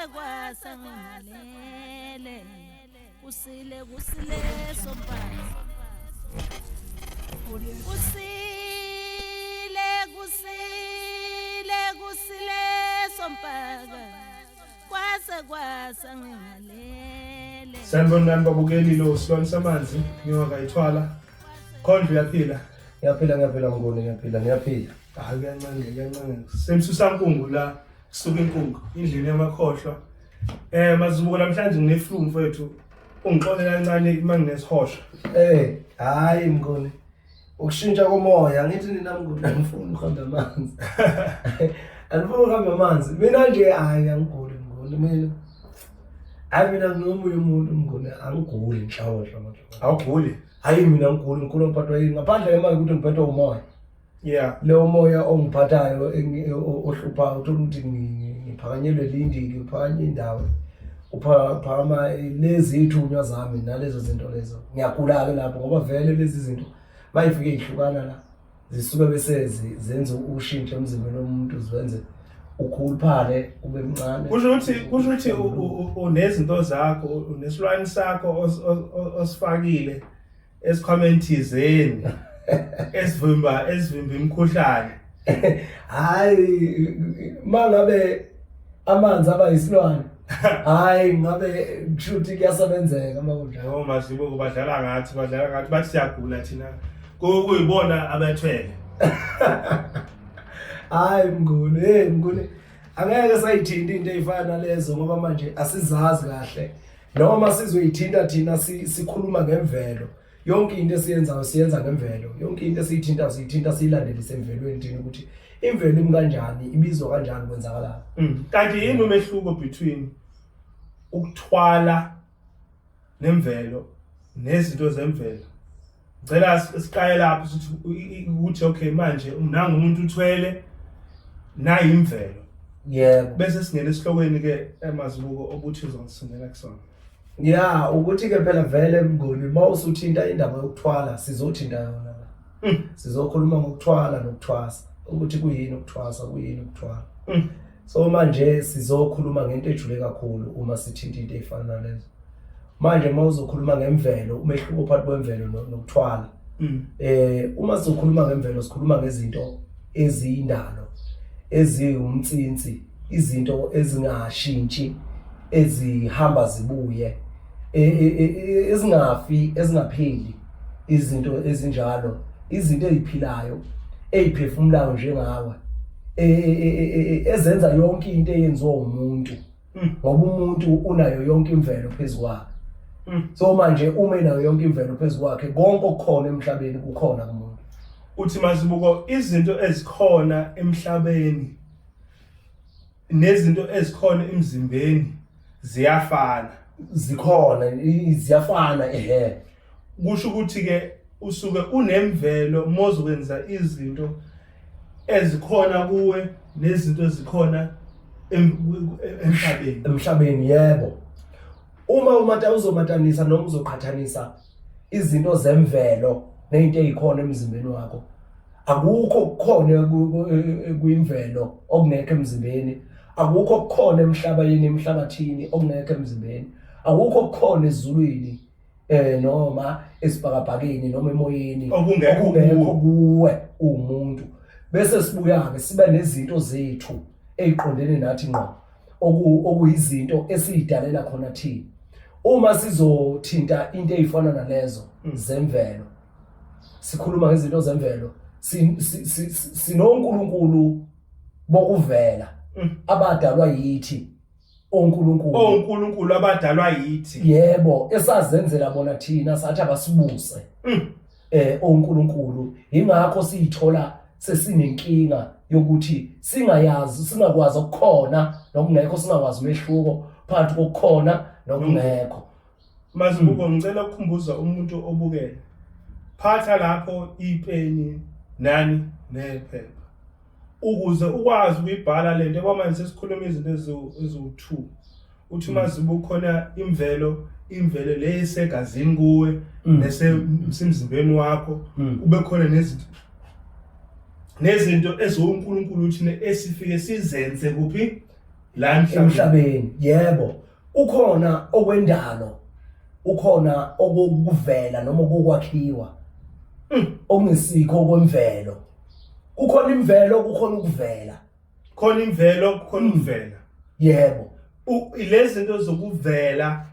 Kwase kwasa ngingalele kusile kusile sompala kusile kusile kusile sompaka kwase kwasa ngingalele. Sanibonani babukeli, lo Silwane Samanzi ngiwakayithwala. Khondla uyaphila? Ngiyaphila, ngiyaphila Mnguni, ngiyaphila, ngiyaphila. Hayi, kuyancane, kuyancane. Semsusa nkungu la, kusuka inkungu indlini yamakhohlwa. Mazibuko, namhlanje ngine-flu mfowethu. Ungixolela kancane uma nginesihosha. Hayi Mnguni. Ukushintsha komoya, ngithi nina Mnguni angifuni ukuhamba amanzi. Angifuni ukuhamba amanzi. Mina nje hayi angiguli Mnguni mina. Hayi, mina nginomunye umuntu Mnguni, angiguli nhlobo nhlobo. Awuguli? Hayi, mina ngiguli, ngikhula ngiphathwa yini ngaphandle ke manje ukuthi ngiphethwe umoya. Leyo moya ongiphathayo ohluphayo, uthola ukuthi ngiphakanyelwe lindiki, ngiphakanye indawo, uphakama lezi ithunywa zami nalezo zinto lezo, ngiyagula-ke lapho ngoba vele lezi zinto mayifike yihlukana la zisuke bese zenza ushintsho emzimbeni womuntu, ziwenze ukhuluphale, ube mncane. Kusho ukuthi unezinto zakho, unesilwane sakho osifakile esikhwameni thizeni esivimba imikhuhlane. Hayi, mangabe amanzi aba yisilwane, hayi, ngabe kusho ukuthi kuyasebenzeka uma kunjalo. Oh Mazibuko, badlala ngathi, badlala ngathi, bathi siyagula thina. Kuyibona abethwele. Hayi Mnguni, hey Mnguni, angeke sayithinta into ey'fana nalezo ngoba manje asizazi kahle noma sizoyithinta thina. Sikhuluma ngemvelo. Yonke into esiyenzayo siyenza ngemvelo. Yonke into esiyithinta siyithinta siyilandelise emvelweni thina, ukuthi imvelo imi kanjani, ibizwa kanjani, kwenzakalani. Kanti yini umehluko between ukuthwala nemvelo nezinto zemvelo? Ngicela siqale lapho sithi ukuthi okay, manje nangu umuntu uthwele, nayi imvelo. Bese singena esihlokweni ke emazibuko obuthi uzosingena kusona. Ya, ukuthi ke phela vele Mnguni, uma usuthinta indaba yokuthwala, sizothinta yona la. Sizokhuluma ngokuthwala nokuthwasa, ukuthi kuyini ukuthwasa, kuyini ukuthwala. So manje sizokhuluma ngento ejule kakhulu uma sithinta into ey'fana nalezo. Manje uma uzokhuluma ngemvelo, umehluko phakathi kwemvelo nokuthwala. Uma sizokhuluma ngemvelo, sikhuluma ngezinto eziyindalo, eziwumtsinsi, izinto ezingashintshi, ezihamba zibuye, ezingafi, ezingapheli, izinto ezinjalo, izinto eziphilayo, eziphefumulayo njengawe, ezenza yonke into eyenziwa umuntu, ngoba umuntu unayo yonke imvelo phezu kwakhe. So manje uma enayo yonke imvelo phezu kwakhe, konke okukhona emhlabeni kukhona kumuntu. Uthi Mazibuko, izinto ezikhona emhlabeni nezinto ezikhona emzimbeni ziyafana. Zikhona, ziyafana, ehe. Kusho ukuthi ke usuke unemvelo mozokwenza izinto ezikhona kuwe nezinto ezikhona emhlabeni. Emhlabeni, yebo. Uma umata uzomatanisa noma uzoqhathanisa izinto zemvelo nezinto ezikhona emzimbeni wakho, akukho kukhona kwimvelo okungekho emzimbeni, akukho kukhona emhlabeni, emhlabathini okungekho emzimbeni, akukho kukhona ezulwini noma esibhakabhakeni noma emoyeni okungekho okungekho kuwe umuntu. Bese sibuya ke sibe nezinto zethu eziqondene nathi ngqo, okuyizinto esiyidalela khona thina. Uma sizothinta into ezifana nalezo zemvelo, sikhuluma ngezinto zemvelo, sinoNkulunkulu bokuvela abadalwa yithi, oNkulunkulu. ONkulunkulu abadalwa yithi. Yebo, esazenzela bona thina, sathi abasibuse oNkulunkulu. Ingakho siyithola sesinenkinga yokuthi singayazi, singakwazi okukhona nokungekho, singakwazi umehluko phakathi kokukhona nokungekho. Mazibuko, ngicela ukukhumbuza umuntu obukele, phatha lapho ipeni nani nephepha ukuze ukwazi ukuyibhala lento kwamanje. Sesikhuluma izinto eziwu-2. Uthi Mazibuko khona imvelo, imvelo le esegazini kuwe nesemzimbeni wakho, kube khona nezinto eziwuNkulunkulu uthi esifike sizenze kuphi? La emhlabeni. Emhlabeni, yebo. Ukhona okwendalo, ukhona okokuvela noma okokwakhiwa. Okungesikho okwemvelo. Kukhona imvelo, kukhona ukuvela. Khona imvelo, kukhona ukuvela. Yebo. Lezi zinto zokuvela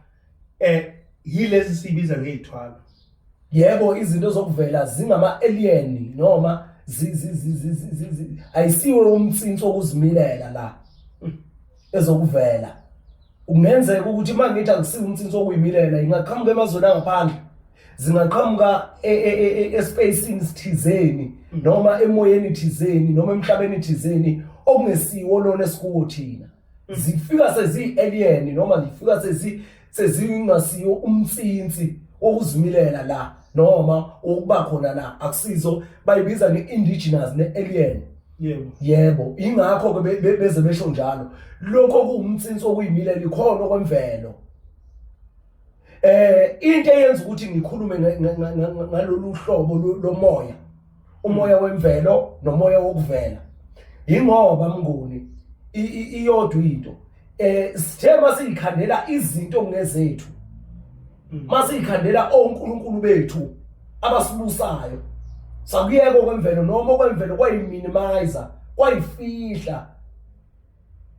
yilezi sibiza ngezithwalo. Yebo, izinto zokuvela zingama alien noma ayisiwo umtsinsi okuzimilela la ezokuvela. Kungenzeka ukuthi uma ngithi akusiwo umtsinsi okuyimilela ingaqhamuka emazweni angaphandle, zingaqhamuka espacini sithizeni noma emoyeni thizeni noma emhlabeni thizeni okungesiwo lona esikuwo thina. Zifika seziyi-alien noma zifika sezingasiyo umtsinsi wokuzimilela la noma ukuba khona la, akusizo, bayibiza nge-indigenous ne-alien. Yebo. Yebo, ingakho ke beze besho njalo. Lokho kuwumtsinsi okuyimilela ikhona okwemvelo. Into eyenza ukuthi ngikhulume ngalolu hlobo lomoya, umoya wemvelo nomoya wokuvela, ingoba Mnguni iyodwa into. Sithe masiyikhandela izinto ngezethu, masiyikhandela onkulunkulu bethu abasibusayo, sakuyeka okwemvelo noma okwemvelo kwayiminimizer, kwayifihla.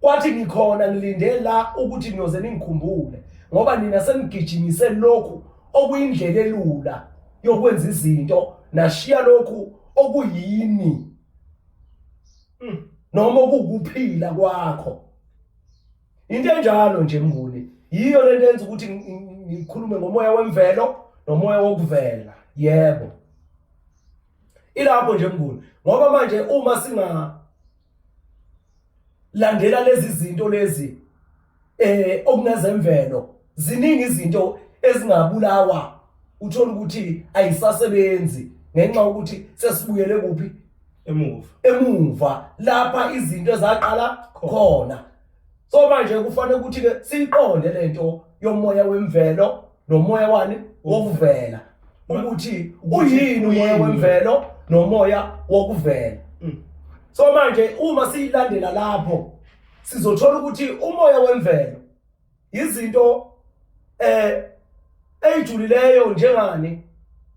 Kwathi ngikhona ngilinde la ukuthi niyoze ningikhumbule, ngoba nina senigijimise lokhu okuyindlela elula yokwenza izinto, nashiya lokhu okuyini noma okukuphila kwakho. Into enjalo nje Mnguni, yiyo lento enza ukuthi ngikhulume ngomoya wemvelo nomoya wokuvela. Yebo, ilapho nje Mnguni, ngoba manje uma singa landela lezi zinto lezi okungezemvelo, ziningi izinto ezingabulawa, uthola ukuthi ayisasebenzi ngenxa yokuthi sesibuyele kuphi? Emuva. Emuva lapha izinto ezaqala khona. So manje kufanele ukuthi ke siyiqonde lento yomoya wemvelo nomoya wani wokuvela, ukuthi uyini umoya wemvelo nomoya wokuvela. So manje uma siyilandela lapho sizothola ukuthi umoya wemvelo izinto ezijulileyo, njengani,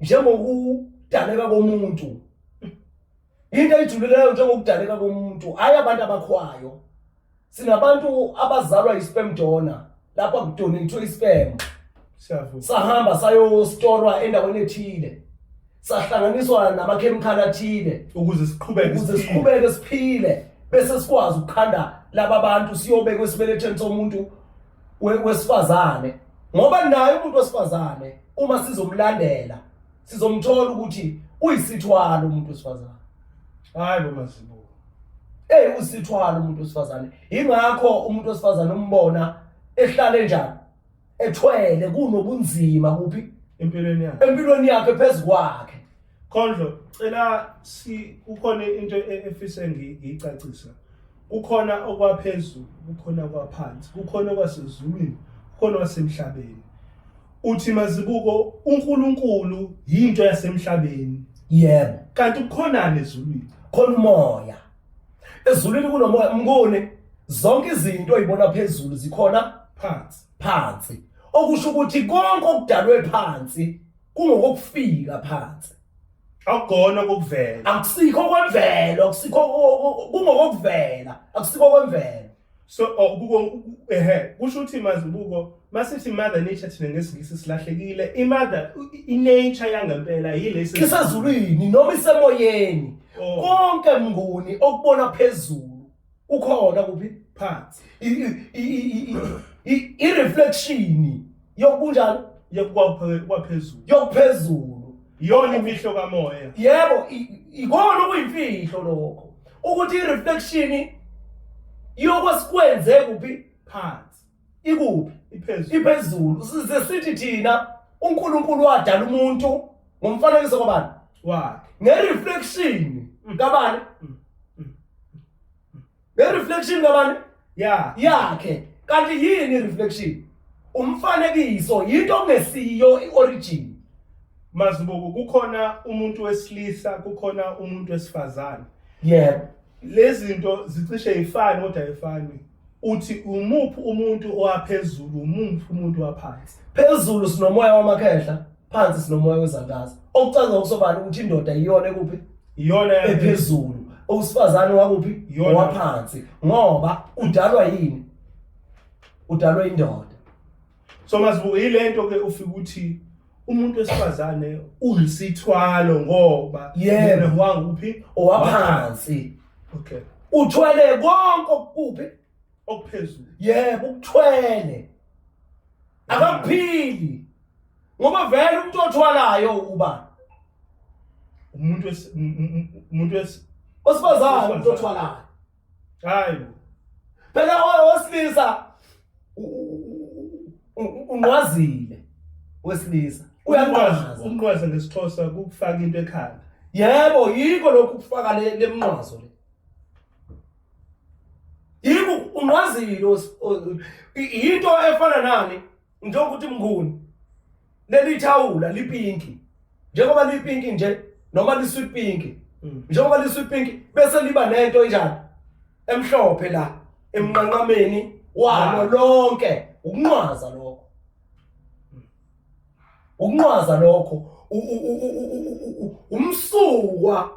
njengokudaleka komuntu. Into ejulileyo njengokudaleka komuntu, hayi abantu abakhwayo. Sinabantu abazalwa i-sperm donor, lapha kudonate isperm. Siyavuma. Sahamba sayostorwa endaweni ethile, sahlanganiswa namakhemikhali athile ukuze siqhubeke, ukuze siqhubeke siphile, bese sikwazi ukukhanda laba bantu siyobekwa esibelethweni somuntu wesifazane. Ngoba naye umuntu wesifazane uma sizomlandela sizomthola ukuthi uyisithwalo umuntu wesifazane. Hayi bo Mazibuko. Hey, usithwalo umuntu wesifazane. Ingakho umuntu wesifazane umbona ehlale njani, ethwele, kunobunzima kuphi empilweni yakhe, empilweni yakhe phezukwakhe. Khondlo, cela si kukhona into efise ngiyicacisa. Kukhona okwaphezulu, kukhona kwaphansi, kukhona okwasezulwini, kukhona okwasemhlabeni. Uthi Mazibuko, uNkulunkulu yinto yasemhlabeni. Yebo. Kanti kukhonani ezulwini? Khona umoya. Ezulwini kunomoya Mnguni. Zonke izinto oyibona phezulu zikhona phansi. Phansi. Okusho ukuthi konke okudalwe phansi kungokufika phansi. Akugona kokuvela. Akusikho kwemvelo, akusikho kungokuvela, akusikho kwemvelo. So ehe kusho ukuthi Mazibuko, masithi mother nature thina ngesingisi silahlekile. I-mother i-nature yangempela yilesi isezulwini noma isemoyeni. Konke Mnguni okubona phezulu ukhona kuphi? Phansi. I-reflection yokubunjalo yokwaphezulu, yokuphezulu, iyona imfihlo kamoya. Yebo, ikona okuyimfihlo lokho, ukuthi i-reflection yokwesikwenze kuphi? Phansi. Ikuphi? Iphezulu. Iphezulu. Size sithi thina uNkulunkulu wadala umuntu ngomfanekiso kabani? Wakhe. Nge-reflection kabani? Nge-reflection kabani? Yakhe. Kanti yini i-reflection? Umfanekiso, yinto okungesiyo i-origin. Mazibuko, kukhona umuntu wesilisa, kukhona umuntu wesifazane. Yebo. Lezi zinto zicishe ifani kodwa ayifani. Uthi umuphi umuntu owaphezulu, umuphi umuntu waphansi? Phezulu sinomoya wamakhehla, phansi sinomoya wezankazi. Okuchaza ngokusobala ukuthi indoda iyona ekuphi? Iyona ephezulu. Owesifazane wakuphi? Owaphansi. Ngoba udalwa yini? Udalwa indoda. So mazibuko yilento ke ufika ukuthi umuntu wesifazane uyisithwalo ngoba yena wanguphi? Owaphansi. Okay. Uthwele konke okuphi? Okuphezulu. Yebo, ukuthwele. Akakuphili. Ngoba vele umuntu othwalayo uba umuntu umuntu osifazane umuntu othwalayo. Hayi. Phela owesilisa unqwazile wesilisa uyanqwaza. Umnqwaza ngesiXhosa kukufaka into ekhanda. Yebo, yiko lokhu kufaka le lemnqwazo le. Yiko unqwazile into efana nani njengokuthi mnguni leli thawula lipinki njengoba lipinki nje noma lisweet pink njengoba lisweet pink bese liba nento enjani emhlophe la emnqanqameni walo lonke ukunqwaza lokho ukunqwaza lokho umsuka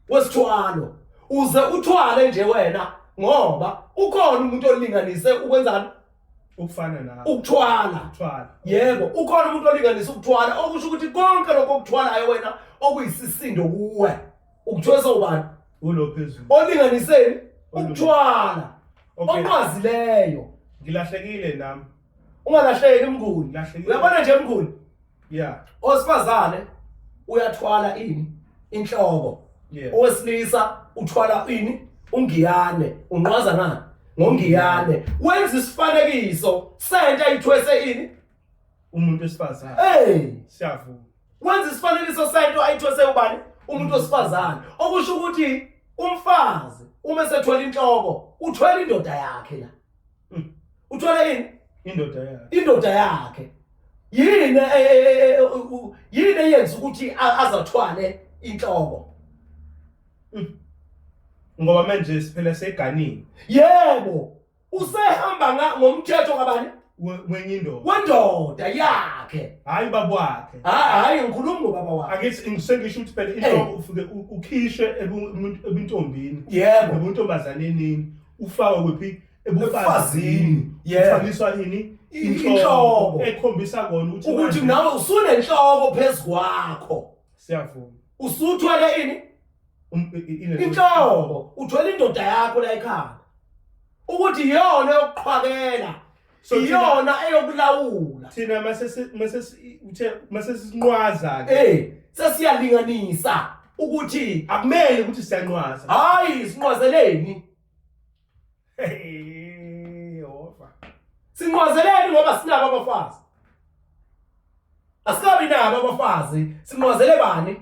wesithwalo uze uthwale nje wena ngoba ukhona umuntu olinganise ukwenzani ukufana nawe ukuthwala ukuthwala yebo ukhona umuntu olinganisa ukuthwala okusho ukuthi konke lokho okuthwalayo wena okuyisisindo kuwe ukuthwesa ubani ulo phezulu olinganiseni ukuthwala onqwazileyo ngilahlekile nami ungalahleki mnguni uyabona nje mnguni yeah osifazane uyathwala ini inhloko yeah. Owesilisa uthwala ini ungiyane unqwaza ngani ngongiyane wenza isifanekiso sento ayithwese ini umuntu wesifazane hey siyavuma wenza isifanekiso sento ayithwese ubani umuntu wesifazane okusho ukuthi umfazi uma esethwele inhloko uthwele indoda yakhe la Uthwele yini? Indoda yakhe. Indoda yakhe. Yini e, e, e, yini eyenza ukuthi azathwale inhloko? Ngoba manje siphela seganini. Yebo. Usehamba ngomthetho kabani? Wenye indoda. Wendoda yakhe. Hayi baba wakhe. Hayi ngikhuluma ngobaba wakhe. Angithi ngisengisho ukuthi phela inhloko ufike ukhishwe ebuntombini. Yebo. Ebuntombazaneni ufakwe kuphi? Ebufazini. Yebo. Uthwaliswa ini? Inhloko. Ekhombisa kona ukuthi ukuthi nawe usunenhloko phezu kwakho. Siyavuma. Usuthwele ini? Inhloko. Uthwele indoda yakho la ekhaya. Ukuthi iyona eyokuqhwakela. Iyona eyokulawula. Thina mase mase uthe mase sinqwaza ke. Eh, sesiyalinganisa ukuthi akumele ukuthi siyanqwaza. Hayi, sinqwazeleni. Yehova. Sinqwazeleni ngoba sinabo abafazi. Asikabi nabo abafazi, sinqwazele bani?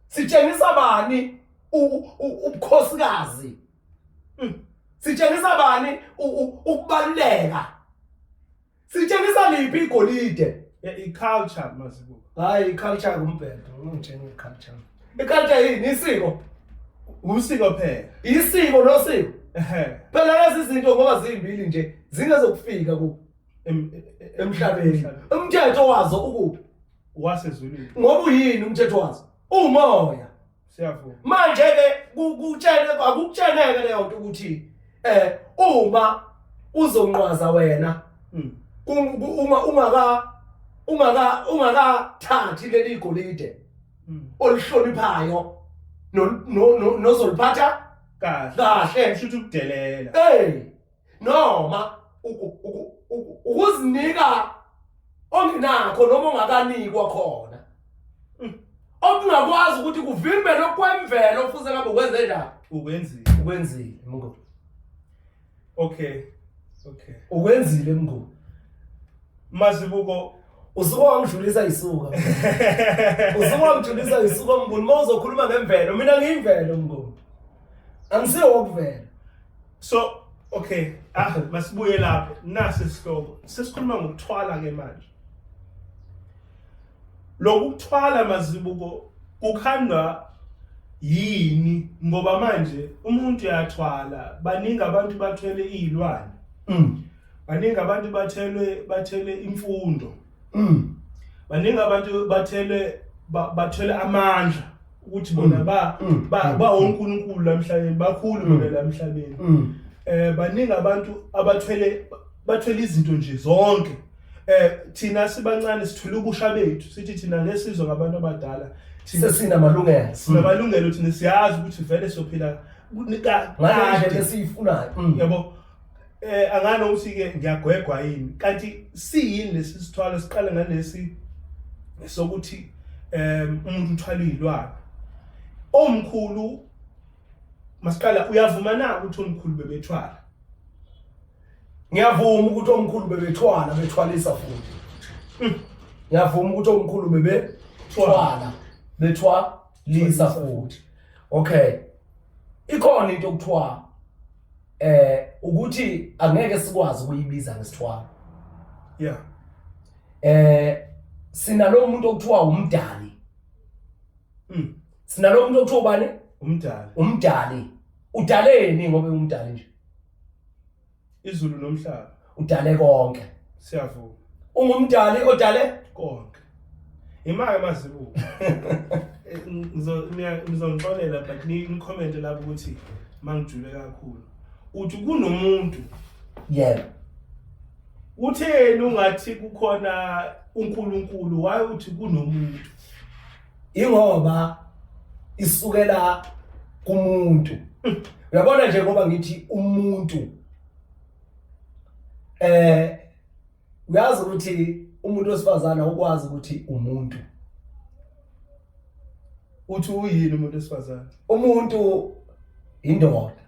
Sitshengisa bani ubukhosikazi? Sitshengisa bani ukubaluleka? Sitshengisa liphi igolide? I-culture mazibuko. Hayi i-culture kumbhedo, ungitshena i-culture. I-culture yini? Isiko. Usiko phela. Isiko nosiko. Ehhe. Phela lezi zinto ngoba zimbili nje zingezokufika ku emhlabeni. Umthetho wazo ukuphi? Wasezulwini. Ngoba uyini umthetho wazo? Umoya. Siyavuma. Manje ke kutshene akukutsheneke leyo nto ukuthi eh uma uzonqwaza wena uma ungaka ungaka ungakathathi leli golide olihloniphayo nozoliphatha kahle kahle kusho ukuthi ukudelela hey noma ukuzinika ongenakho noma ongakanikwa khona okungakwazi ukuthi kuvimbele okwemvelo fuze ngabe ukwenze njani ukwenzile ukwenzile mnguni okay okay ukwenzile mnguni mazibuko usuke wangidlulisa isuka usuke wangidlulisa isuka mnguni uma uzokhuluma ngemvelo mina ngiyimvelo mnguni angisiyo wokuvela so okay ah masibuye lapho nasi isihloko sesikhuluma ngokuthwala ke manje lokhu kuthwala mazibuko kukhandwa yini ngoba manje umuntu uyathwala baningi abantu bathwele izilwane. Baningi abantu bathelwe bathele imfundo. Baningi abantu bathele bathele amandla ukuthi bona ba ba onkulunkulu la emhlabeni bakhulu bona la emhlabeni. Baningi abantu abathwele bathwele izinto nje zonke. Thina sibancane sithwele ubusha bethu sithi thina ngesizwe ngabantu abadala sesinamalungelo sinamalungelo thina siyazi ukuthi vele sophila ngale esiyifunayo yabo. Angani ukuthi ke ngiyagwegwa yini kanti siyini lesi sithwalo siqale ngalesi sokuthi umuntu uthwala izilwane omkhulu. Masiqala, uyavuma na ukuthi omkhulu bebethwala? Ngiyavuma ukuthi omkhulu bebethwala, bethwalisa futhi. Ngiyavuma ukuthi omkhulu bebethwala, bethwalisa futhi. Okay, ikhona into okuthiwa ukuthi angeke sikwazi ukuyibiza ngesithwalo. Yeah. Sinalo muntu okuthiwa umdali. Sinalo muntu okuthiwa ubani? Umdali. Umdali. Udaleni ngoba umdali nje? Izulu nomhlaba. Udale konke. Siyavuma. Ungumdali odale konke. Imake mazibuko. Ngizongixolela but ni-comment lapho ukuthi mangijule kakhulu. Uthi kunomuntu. Yebo. Utheni ungathi kukhona uNkulunkulu, why uthi kunomuntu? Ingoba isukela kumuntu. Uyabona nje ngoba ngithi umuntu, uyazi ukuthi umuntu wesifazana ukwazi ukuthi umuntu. Uthi uyini umuntu wesifazana? Umuntu indoda.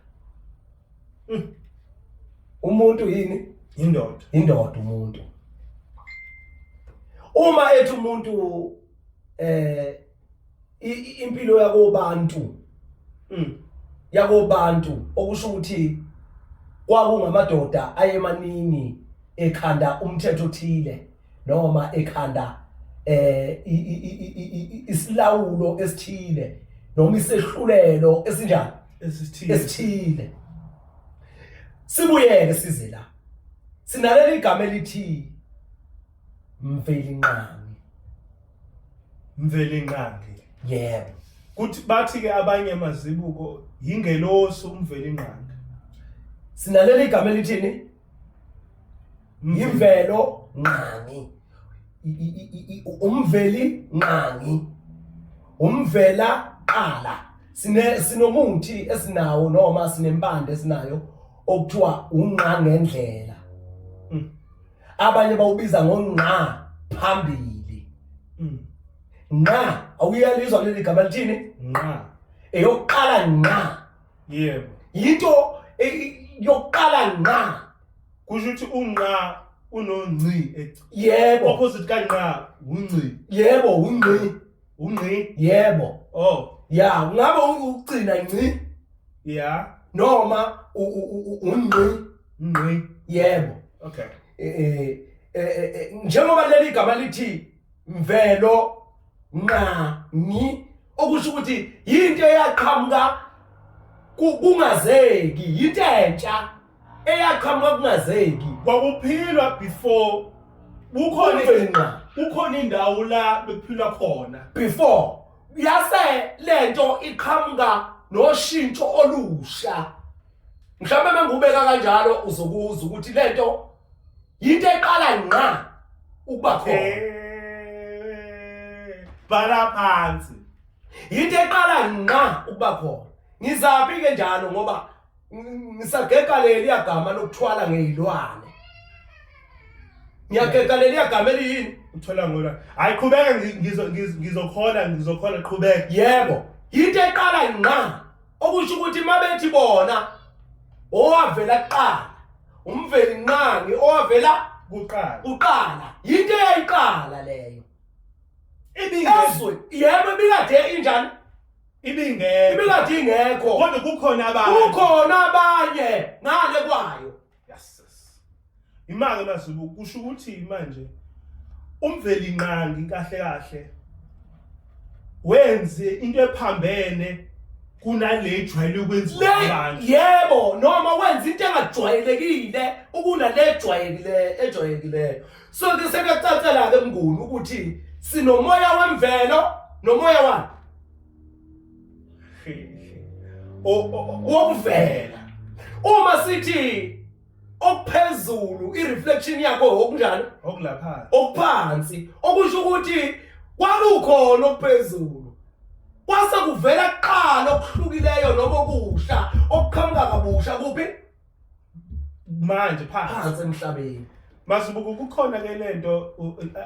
Umuntu yini? Indoda. Indoda umuntu. Uma ethi umuntu impilo yakobantu yakobantu, okusho ukuthi kwakungamadoda ayemaningi ekhanda umthetho othile noma ekhanda isilawulo esithile noma isehlulelo esinjani esithile. Sibuyeke size la, sinaleli igama elithi Mvelinqangi. Mvelinqangi. Yebo. Kuthi bathi ke abanye mazibuko yingelosi uMvelinqangi. Sinaleli igama elithini? Imvelo nqangi. Umveli nqangi. Umvela qala. Sine sinomuthi esinawo noma sinempande esinayo okuthiwa unqa ngendlela. Abanye bawubiza ngonqa phambili. Nqa, awuyalizwa leli gama lithini? Nqa. Eyokuqala nqa. Yebo. Yinto yokuqala nqa. Kusho ukuthi unqa unongci. Yebo. Opposite kanqa ungci. Yebo, ungci. Ungci. Yebo. Oh. Ya, ngabe ugcina ngci? Ya. Noma ungci. Ngci. Yebo. Okay. Njengoba leli gama lithi mvelo nqangi, okusho ukuthi yinto eyaqhamuka kungazeki, yinto entsha eyaqhamuka kungazeki. Kwakuphilwa before, kukhona indawo la bekuphilwa khona before, yase lento iqhamuka noshintsho olusha. Mhlawumbe mangubeka kanjalo uzokuzwa ukuthi lento yinto eqala ngqa ukuba khona. Bhala phansi. Yinto eqala ngqa ukuba khona. Ngizaphi ke njalo ngoba ngisagega leli yagama lokuthwala ngezilwane. Ngiyagega leli yagama eliyini? Uthola ngola. Hayi qhubeka, ngizokhola ngizokhola qhubeka. Yebo. Yinto eqala ngqa. Okusho ukuthi mabethi bona owavela kuqala, umveli nqangi owavela kuqala. Kuqala. Yinto eyayiqala leyo. Ibingezwe. Yebo, ibikade injani? Ibingekho. Ibikade ingekho. Kodwa kukhona abanye. Kukhona abanye ngale kwayo. Yes. Imake maZulu kusho ukuthi manje umveli nqangi kahle kahle wenze into ephambene. Kunale ejwayele ukwenziwa abantu. Yebo, noma wenza into engajwayelekile ukunale ejwayelekile ejwayekileyo. So ke sekuyakucacela ke Mnguni ukuthi sinomoya wemvelo nomoya wani? Wokuvela. Uma sithi okuphezulu i-reflection yakho okunjani? Okulaphansi. Okuphansi. Okusho ukuthi kwakukhona okuphezulu. Kwase kuvela kuqala okuhlukileyo noma okusha okuqhamuka kabusha kuphi? Manje phansi. Phansi emhlabeni. Masibuku kukhona ke lento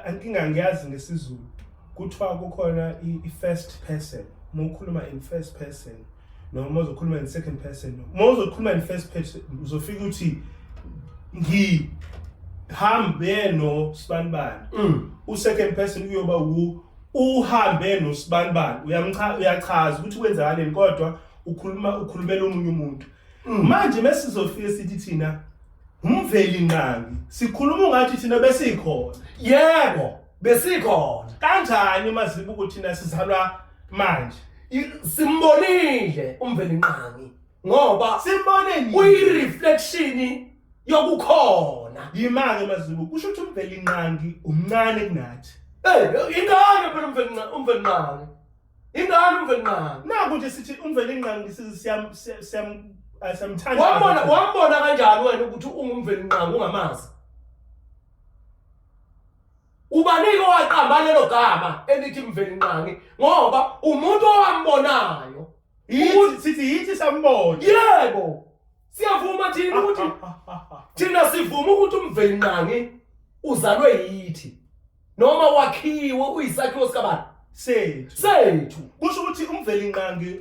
ankinga ngiyazi ngesiZulu. Kuthiwa kukhona i-first person. Uma ukhuluma in first person noma uzokhuluma in second person. Uma uzokhuluma in first person uzofika uthi ngihambe no sibanibani. U second person uyoba u uhambe nosibanibani uyamcha uyachaza ukuthi kwenzakaleni kodwa ukhuluma ukhulumela omunye umuntu manje mesizofike sithi thina umveli nqangi sikhuluma ungathi thina besikhona. Yebo, besikhona. Kanjani mazibuko thina sizalwa manje? Simbonile umveli nqangi ngoba simbone nini? Uyi-reflection yokukhona. Yima-ke mazibuko, kusho ukuthi umveli nqangi umncane kunathi. Hey, ingane phela umveli umveli nqangi. Ingane umveli nqangi. Naku nje sithi umveli nqangi siyam siyam siyamthanda. Wambona wambona kanjani wena ukuthi ungumveli nqangi ungamazi? Ubanike owaqamba lelo gama elithi mveli nqangi ngoba umuntu owambonayo. Yithi sithi yithi sambona. Yebo. Siyavuma thina ukuthi thina sivuma ukuthi umveli nqangi uzalwe yithi noma wakhiwe uyisakhiwo sikabani? Sethu. Sethu. Kusho ukuthi umveli nqangi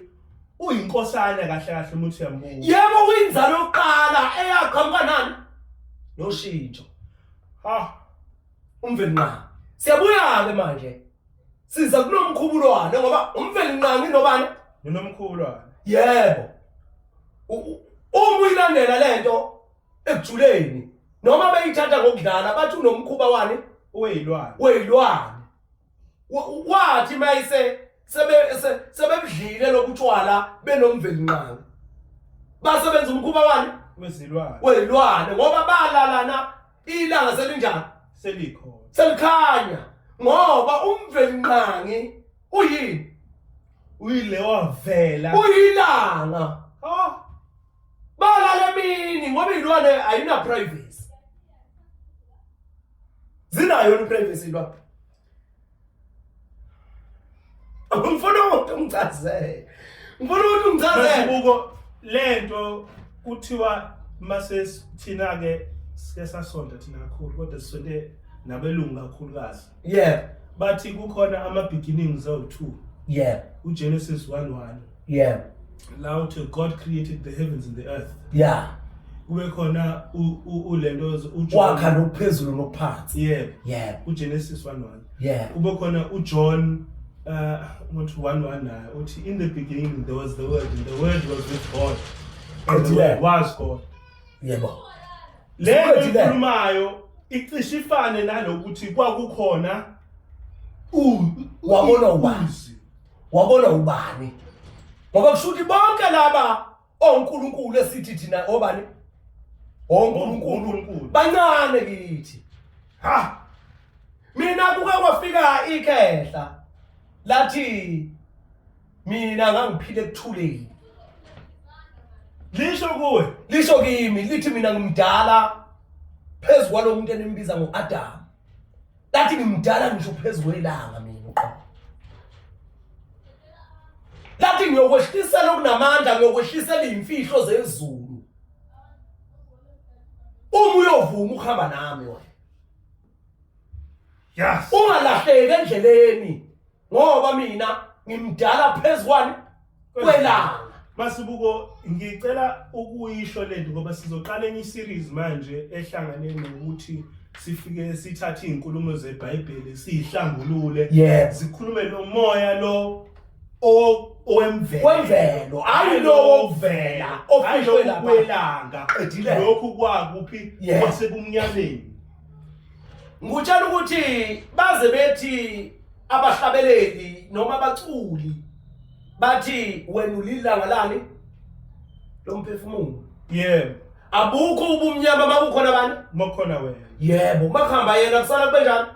uyinkosana kahle kahle uma uthi uyambuka. Yebo, uyinzalo yokuqala eyaqhamuka nani? Noshintsho. Ha. Umveli nqangi. Siyabuya ke manje. Siza kunomkhubulwane ngoba umveli nqangi nobani? Nonomkhubulwane. Yebo. Uma uyilandela lento ekujuleni noma beyithatha ngokudlala bathi unomkhuba wani? Weyilwane. Weyilwane. Wathi mayise sebe sebebudlile lokutshwala benomveli nqangi. Basebenza umkhuba wani? Wezilwane. Weyilwane ngoba balalana ilanga selinjani? Selikhona. Selikhanya ngoba umveli nqangi uyini? Uyile wavela. Uyilanga. Ha. Balala emini ngoba izilwane ayina privacy. Zinayo i privacy ilwane. Ngifuna ukuthi ungichazele. Ngifuna ukuthi ungichazele. Masibuko lento kuthiwa mase thina ke sike sasonta thina kakhulu kodwa sisonte nabelungu kakhulukazi. Yeah. Bathi kukhona ama beginnings awu2. Yeah. uGenesis 1:1. Yeah. La uthi God created the heavens and the earth. Yeah. Kube khona ulento wakha nokuphezulu nokuphansi. Yeah. Yeah. uGenesis 1:1. Yeah. Kube khona uJohn uthi 1:1 naye uthi in the beginning there was the word and the word was with God and the word was God. Yebo. Le ikhulumayo icishe ifane nalokuthi kwakukhona wabona ubani? Wabona ubani? Ngoba kusho ukuthi bonke laba onkulunkulu esithi thina obani? Onkulunkulu bancane kithi. Ha! Mina kuke kwafika ikhehla lathi mina ngangiphila ekuthuleni. Lisho kuwe, lisho kimi lithi mina ngimdala phezu kwalo muntu enimbiza ngoAdam. Lathi ngimdala ngisho phezu kwelanga mina uqobo. Lathi ngiyokwehlisela okunamandla, ngiyokwehlisela izimfihlo zezulu. Uma uyovuma ukuhamba nami wena. Yes. Ungalahleki endleleni ngoba mina ngimdala phezu kwani kwelanga. Masibuko ngicela ukuyisho lento ngoba sizoqala enye series manje ehlangane nokuthi sifike sithathe izinkulumo zeBhayibheli siyihlambulule. Yeah. Sikhulume lo moya lo owemvelo. Wemvelo, hayi lo wokuvela ofihlwe lapha kwelanga. Qedile. Lokhu kwakuphi Yeah. kwasebumnyameni. Ngikutshela ukuthi baze bethi abahlabeleli noma abaculi Bathi wena ulilanga lani lomphefumulo. Yebo. Abukho ubumnyama makukhona bani? Makukhona wena. Yebo, makuhamba yena kusala kube njani?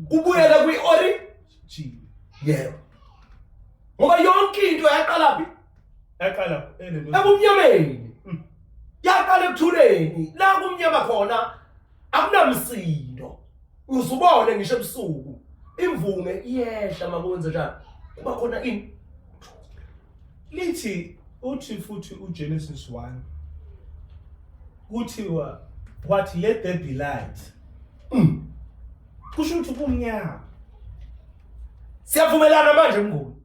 Kubuyele kwi-ori G. Yebo. Ngoba yonke into yaqala phi? Yaqala elento. Ebumnyameni. Yaqala ekuthuleni. La kumnyama khona akunamsindo. Uzubone ngisho ebusuku imvunge iyehla makwenze njalo. Kuba khona ini? Lithi uthi futhi uGenesis 1 kuthiwa wathi let there be light. Kusho ukuthi kumnyama. Siyavumelana manje mnguni.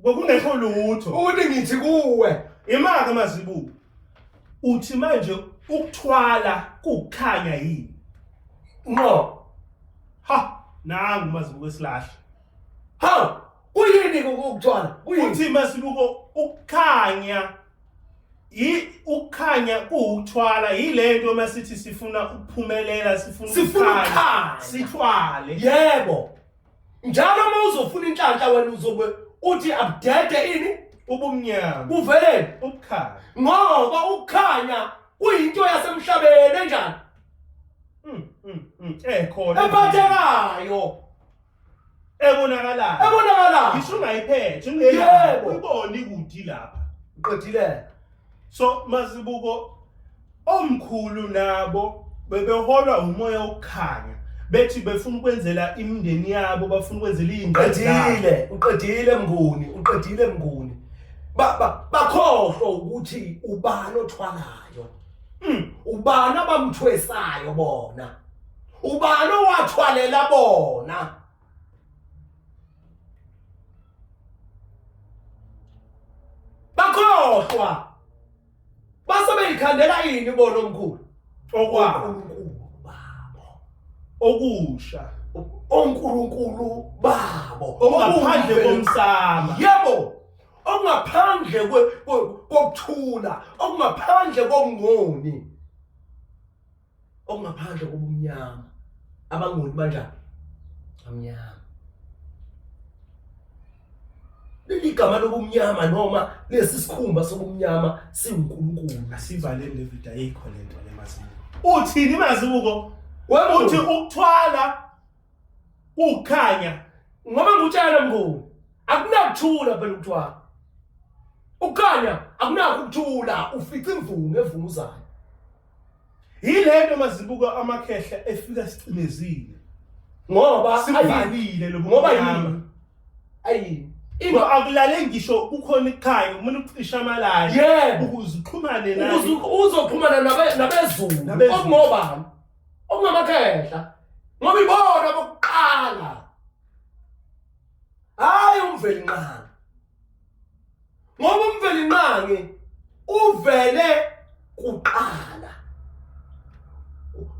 Kwakungekho lutho. Ukuthi ngithi kuwe Imaka mazibuko. Uthi manje ukuthwala kukhanya yini? Ngqo. Ha, nangu mazibuko esilahla. Hawu, kuyini ukuthwala? Kuyini? Uthi mazibuko ukukhanya i ukukhanya kuwukuthwala yilento masithi sifuna ukuphumelela sifuna Sifuna ukukhanya. sithwale. Yebo. Njalo uma uzofuna inhlanhla wena uzobe uthi abudede ini Ubumnyama. Kuvelele ukukhanya. Ngoba ukukhanya kuyinto yasemhlabeni enjani? Khona. Ephathekayo. Ebonakalayo. Ebonakalayo. Ngisho ungayiphethe, ungenayo. Uyibone ikudi lapha. Uqedile. So mazibuko omkhulu nabo bebeholwa umoya wokukhanya bethi befuna ukwenzela imindeni yabo bafuna ukwenzela iy'ngane zabo. Uqedile, uqedile Mnguni, uqedile Mnguni. Bakhohlwa ukuthi ubani othwalayo. Ubani abamthwesayo bona. Ubani owathwalela bona. Bakhohlwa. Base beyikhandela ini bona omkhulu? Okwabo. Onkulunkulu babo. Okusha. Onkulunkulu babo. Okungaphandle komsamo. Yebo. Okungaphandle kokuthula, okungaphandle kokungoni. Okungaphandle kobumnyama. Abangoni banjani? Amnyama. Leli gama lobumnyama noma lesi sikhumba sobumnyama siwuNkulunkulu. Asivaleni le video, ayikho lento le mazibuko. Uthini mazibuko? Uthi ukuthwala ukukhanya. Ngoba ngikutshela mnguni, akunakuthula phela ukuthwala. Ukukhanya akunakho ukuthula, ufica imvungu evunguzayo. Yilento mazibuko amakhehla efika sicimezile. Ngoba sivalile lo ngoba yini? Ayini. Ngoba akulale ngisho kukhona ikhaya kumele ucishe amalali Yebo. ukuze uxhumane naye. Ukuze uzoxhumana nabezulu. Nabezulu. Okungobani? Okungamakhehla. Ngoba ibona bokuqala. Hayi uMvelinqangi. Ngoba uMvelinqangi uvele kuqala.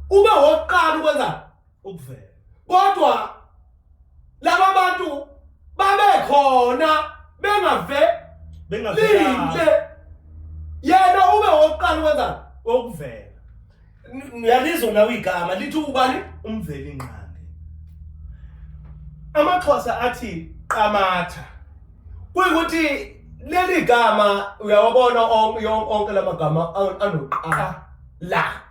Ube wokuqala ukwenza ukuvela. Kodwa laba bantu babekhona bengave bengavelile. Yena ube wokuqala ukwenza ukuvela. Uyalizwa nawe igama lithi ubani? UMvelinqangi. AmaXhosa athi qamatha. Kuyikuthi leli gama uyawabona onke lamagama anoqa la.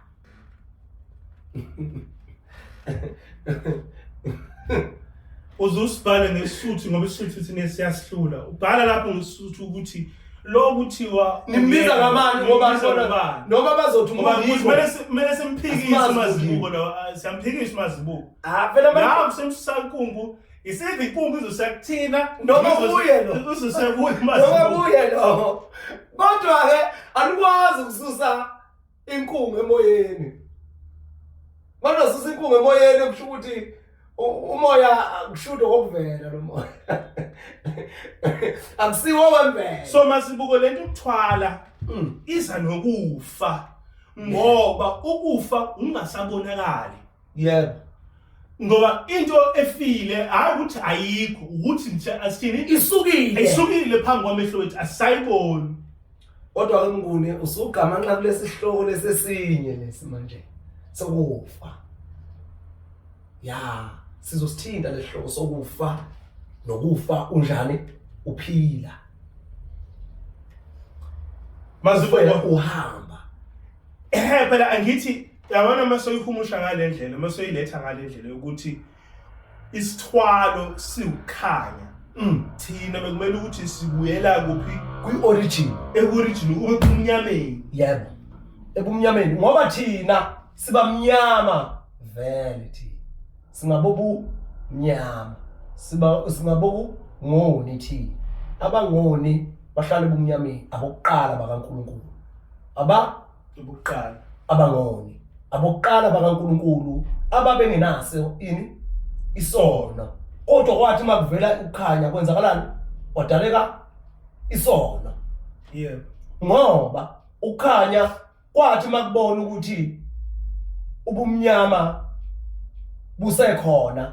Uze usibhale ngesuthu ngoba isuthu thina siyasihlula. Ubhala lapho ngesuthu ukuthi lo kuthiwa nimbiza ngamani ngoba ngobani? Noma bazothi Ngoba umuntu kumele simphikise Asimazi uMazibuko lo, siyamphikisa uMazibuko. Ah, phela manje Nawu simsusa inkungu, isiphi inkungu izosuka kuthina Noma kuye lo. Izosuka kuye noma uMazibuko. kuye lo. Kodwa ke alikwazi ukususa inkungu emoyeni. Manje ususa inkungu emoyeni kusho ukuthi umoya kushudo kokuvela lo moya. Akusiwo wemvelo. So Mazibuko lento ukuthwala iza nokufa ngoba ukufa ungasabonakali. Yebo. Ngoba into efile hayi ukuthi ayikho ukuthi nje asithini isukile. Isukile phambi kwamehlo wethu asayiboni. Kodwa ke Mnguni usugama nxa kulesi sihloko lesesinye lesi manje sokufa. Ya, sizosithinta lesihloko sokufa nokufa unjani uphila. Mazibuko uhamba. Ehhe phela angithi yabona uma soyihumusha ngale ndlela, uma soyiletha ngale ndlela yokuthi isithwalo siwukhanya. Thina bekumele ukuthi sibuyela kuphi? Kwi-origin. Eku-origin ube kumnyameni. Yebo. Ebumnyameni ngoba thina sibamnyama vele thina. Singabobu mnyama. Siba singaboku ngoni thina. Abangoni bahlala ebumnyameni abokuqala bakaNkuluNkulu. Aba Bokuqala. Abangoni. Abokuqala bakaNkuluNkulu ababengenaso ini isono. Kodwa kwathi uma kuvela ukukhanya kwenzakalani? Kwadaleka isono. Yebo. Ngoba ukukhanya kwathi makubona ukuthi ubumnyama busekhona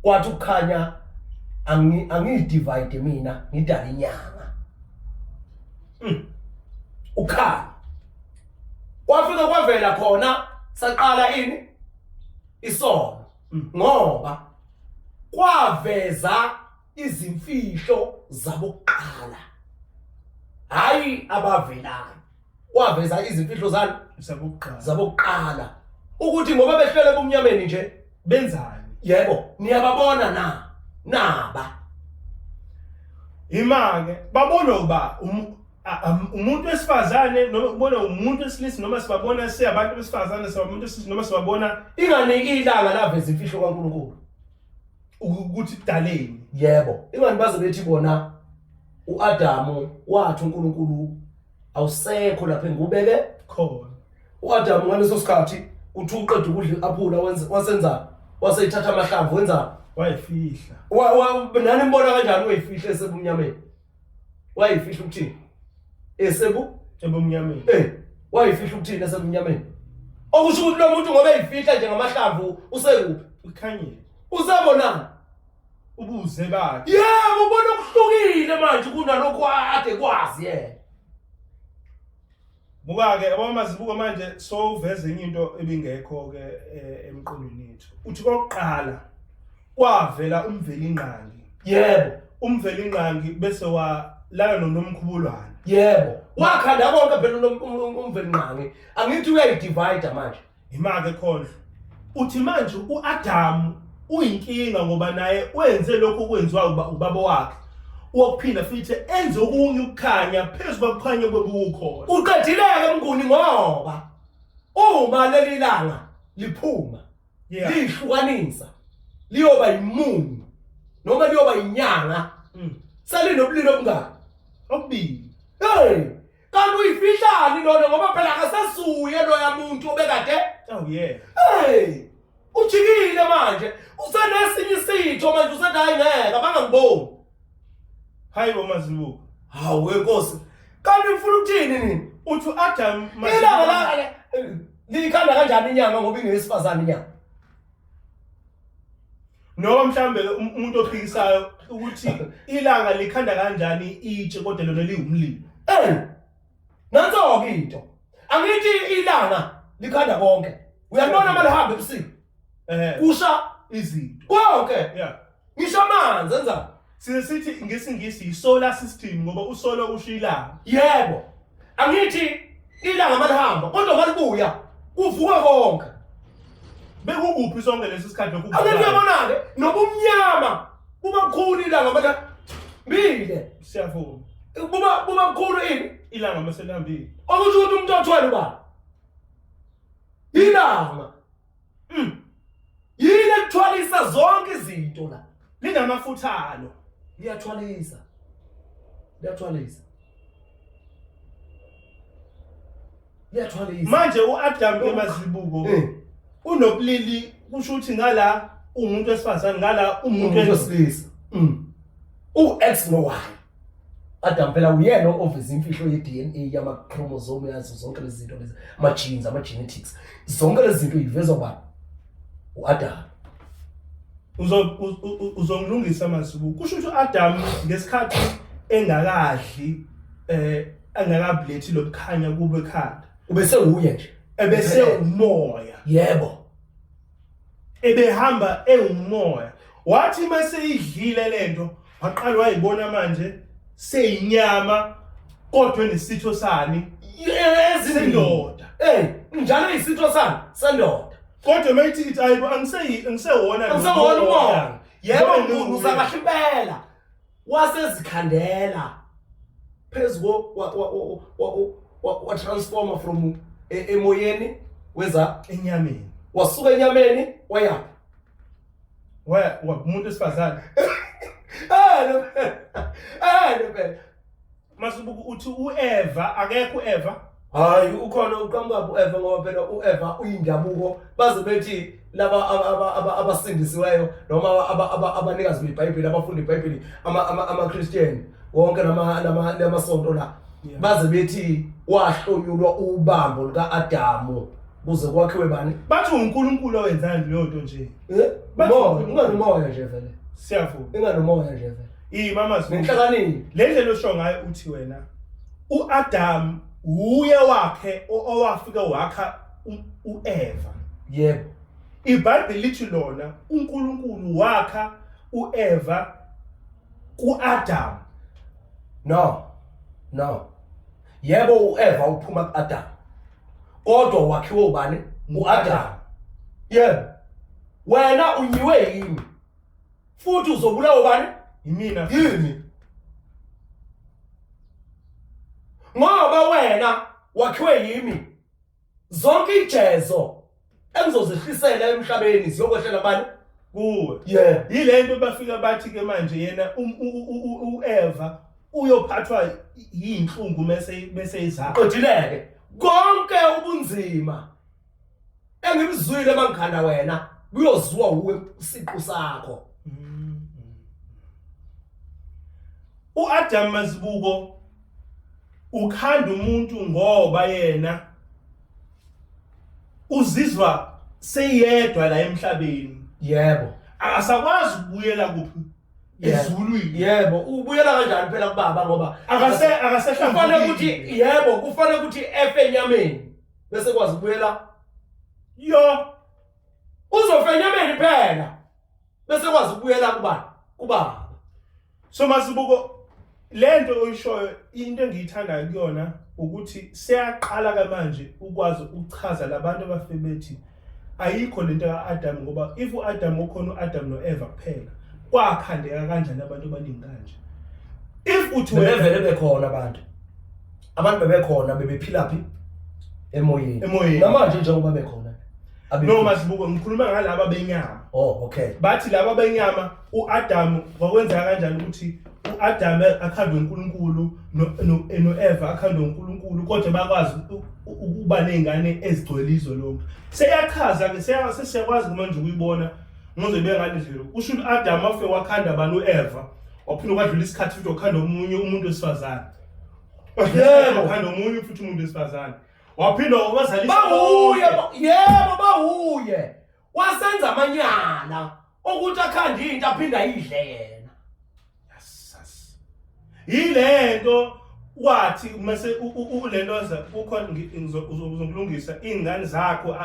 kwathi ukukhanya angidivide mina ngidala inyanga. Ukhanya kwafika kwavela khona saqala ini isono ngoba kwaveza izimfihlo zabokuqala hayi abavelayo kwaveza izimfihlo zani zabokuqala zabokuqala ukuthi ngoba behlele ebumnyameni nje benzani yebo niyababona na naba imake babona uba umuntu wesifazane noma ubona umuntu wesilisa noma sibabona siyabantu besifazane sibamuntu wesilisa noma sibabona ingani ilanga laveza imfihlo kaNkuluNkulu ukuthi kudaleni yebo ingani baze bethi bona uAdamu wathi uNkulunkulu awusekho lapha engubeke khona uAdamu ngaleso sikhathi uthi uqeda ukudla i-aphula wasenza waseyithatha amahlamvu wenza wayifihla nani mbona kanjani wayifihla esebumnyameni wayifihla ukuthini esebu ebumnyameni wayifihla ukuthini esebumnyameni okusho ukuthi lo muntu ngoba eyifihla nje ngamahlamvu usekuphi ukhanyile usebonani ubuze bakhe yebo ubona okuhlukile manje kunalokhu ade kwazi yena buka-ke abamazibuko manje sowuveza enye into ebingekho-ke emqondweni yethu uthi kokuqala kwavela umvelingqangi yebo umvelingqangi bese walala nonomkhubulwane yebo wakhanda konke phela umvelingqangi angithi uyayidivide manje Imake khondlo. Uthi manje uAdamu uyinkinga ngoba naye wenze lokhu okwenziwa ubaba wakhe. Wokuphinda futhi enze okunye ukukhanya phezu kokukhanya kwebukho. Uqedileke mnguni ngoba uma leli langa liphuma lihlukanisa liyoba yimungu noma liyoba inyanga selinobulili obungaka obubili. Hey Kanti uyifihlani lona ngoba phela akasasuye loya muntu obekade Oh yeah. Hey! Ujikile manje. Usenesinye isitho manje usethi hayi ngeke abangangiboni. Hayi bo Mazibuko. Hawu wenkosi. Kanti ufuna ukuthini nini? Uthi uAdam Ilanga la likhanda kanjani inyanga ngoba ingeyesifazane inyanga? Noma mhlambe umuntu ophikisayo ukuthi ilanga likhanda kanjani itshe kodwa lona liwumlilo. Eh. Nanso-ke into. Angithi ilanga likhanda konke. Uyalibona uma lihamba ebusuku. Kusha izinto. Konke. Yeah. Ngisho amanzi enza. Size sithi ngesiNgisi yi-solar system ngoba usolar usho ilanga. Yebo. Angithi ilanga malihamba kodwa malibuya kuvuka konke. Bekukuphi sonke lesi sikhathi lokhu? Angithi uyabona-ke nobumnyama buba bukhulu ilanga malihambile. Siyavuma. Buba bukhulu ini? Ilanga maselihambile. Okusho ukuthi umuntu othwele ubani? Ilanga. Yini ekuthwalisa zonke izinto la? Linamafutha alo. Liyathwalisa. Liyathwalisa. Liyathwalisa. Manje uAdam ke Mazibuko unobulili kusho ukuthi ngala umuntu wesifazane ngala umuntu wesilisa. U-X no Y. Adam phela uyena oveza imfihlo ye-DNA yama-chromosome yazo zonke lezi zinto lezi ama-genes ama-genetics zonke lezi zinto yivezwa ubani u-Adam. Uzongilungisa Mazibuko kusho ukuthi u-Adam ngesikhathi engakadli engakabulethi lobukhanya kube ekhanda ubese uye nje ebese umoya yebo ebehamba ewumoya wathi mase idlile lento waqala wayibona manje seyinyama Kodwa enesitho sani? Ezindoda. Eh, njalo isitho sani? Sendoda. Kodwa mayithi ithi ayibo angiseyi angisewona lo Angisewona umoya. Yebo Ngoba mkhulu usakahle impela. Wasezikhandela phezu ko wa wa wa wa, wa transformer from e, emoyeni weza enyameni. Wasuka enyameni wayaphi? Waya umuntu wesifazane. Eh no. Eh no. Masubuku uthi uEva akekho uEva. Hayi ukhona uqhamuka uEva ngoba phela uEva uyindabuko baze bethi laba abasindisiweyo noma abanikazi beBhayibheli abafunda iBhayibheli ama Christian wonke lama lama lamasonto la baze bethi wahlonyulwa ubambo luka-Adamu kuze kwakhiwe bani bathi uNkulunkulu owenzani leyo nto nje eh moya unganomoya nje vele siyavuma inganomoya nje vele iyi mama nenhlakanipho le ndlela osho ngayo uthi wena uAdam uye wakhe owafika wakha uEva yebo iBhayibheli lithi lona uNkulunkulu wakha uEva kuAdam no no yebo uEva uphuma kuAdam kodwa wakhiwe ubani uAdam yebo wena unyiwe yimi futhi uzobulawa ubani yimina yimi ngoba wena wakhiwe yimi zonke ijezo engizozehlisela emhlabeni ziyokwehlela bani kuwe yeah yile nto bafika bathi ke manje yena uEva uyophathwa yinhlungu mese bese izakho qedileke konke ubunzima engibuzwile mangikhanda wena kuyoziwa uwe siqu sakho uAdam Mazibuko ukhanda umuntu ngoba yena uzizwa seyedwa la emhlabeni yebo akasakwazi ukubuyela kuphi ezulwini yebo ubuyela kanjani phela kubaba ngoba akase akasehlambulukile kufanele ukuthi yebo kufanele ukuthi efe enyameni bese kwazi ukubuyela yo uzofa enyameni phela bese kwazi ukubuyela kubani kubaba so masibuko lento oyishoyo into engiyithandayo kuyona ukuthi seyaqala ke manje ukwazi ukuchaza labantu abafe bethi ayikho lento ka-Adam ngoba if u-Adam ukhona u-Adam no-Eva kuphela kwakhandeka kanjani abantu abaningi kanje if uthi bebevele bekhona abantu abantu bebekhona bebephila phi emoyeni emoyeni namanje njengoba bekhona no masibuko ngikhuluma ngalaba benyama oh okay bathi laba benyama uAdam kwakwenzeka kanjani ukuthi uAdam akhandwe uNkulunkulu noEva akhandwe uNkulunkulu kodwa bakwazi ukuba nezingane ezigcwele izwe lonke seyachaza ke sesiyakwazi manje ukuyibona ngoze bengale ndlela usho uAdam wafike wakhanda abantu uEva waphinde kwadlula isikhathi futhi wakhanda omunye umuntu wesifazane yebo wakhanda omunye futhi umuntu wesifazane waphinde wabazalisa bawuye yebo bawuye wasenza amanyala okuthi akhande into aphinde ayidle yena yes yilento wathi mase ulentoza kukhona uzokulungisa izingane zakho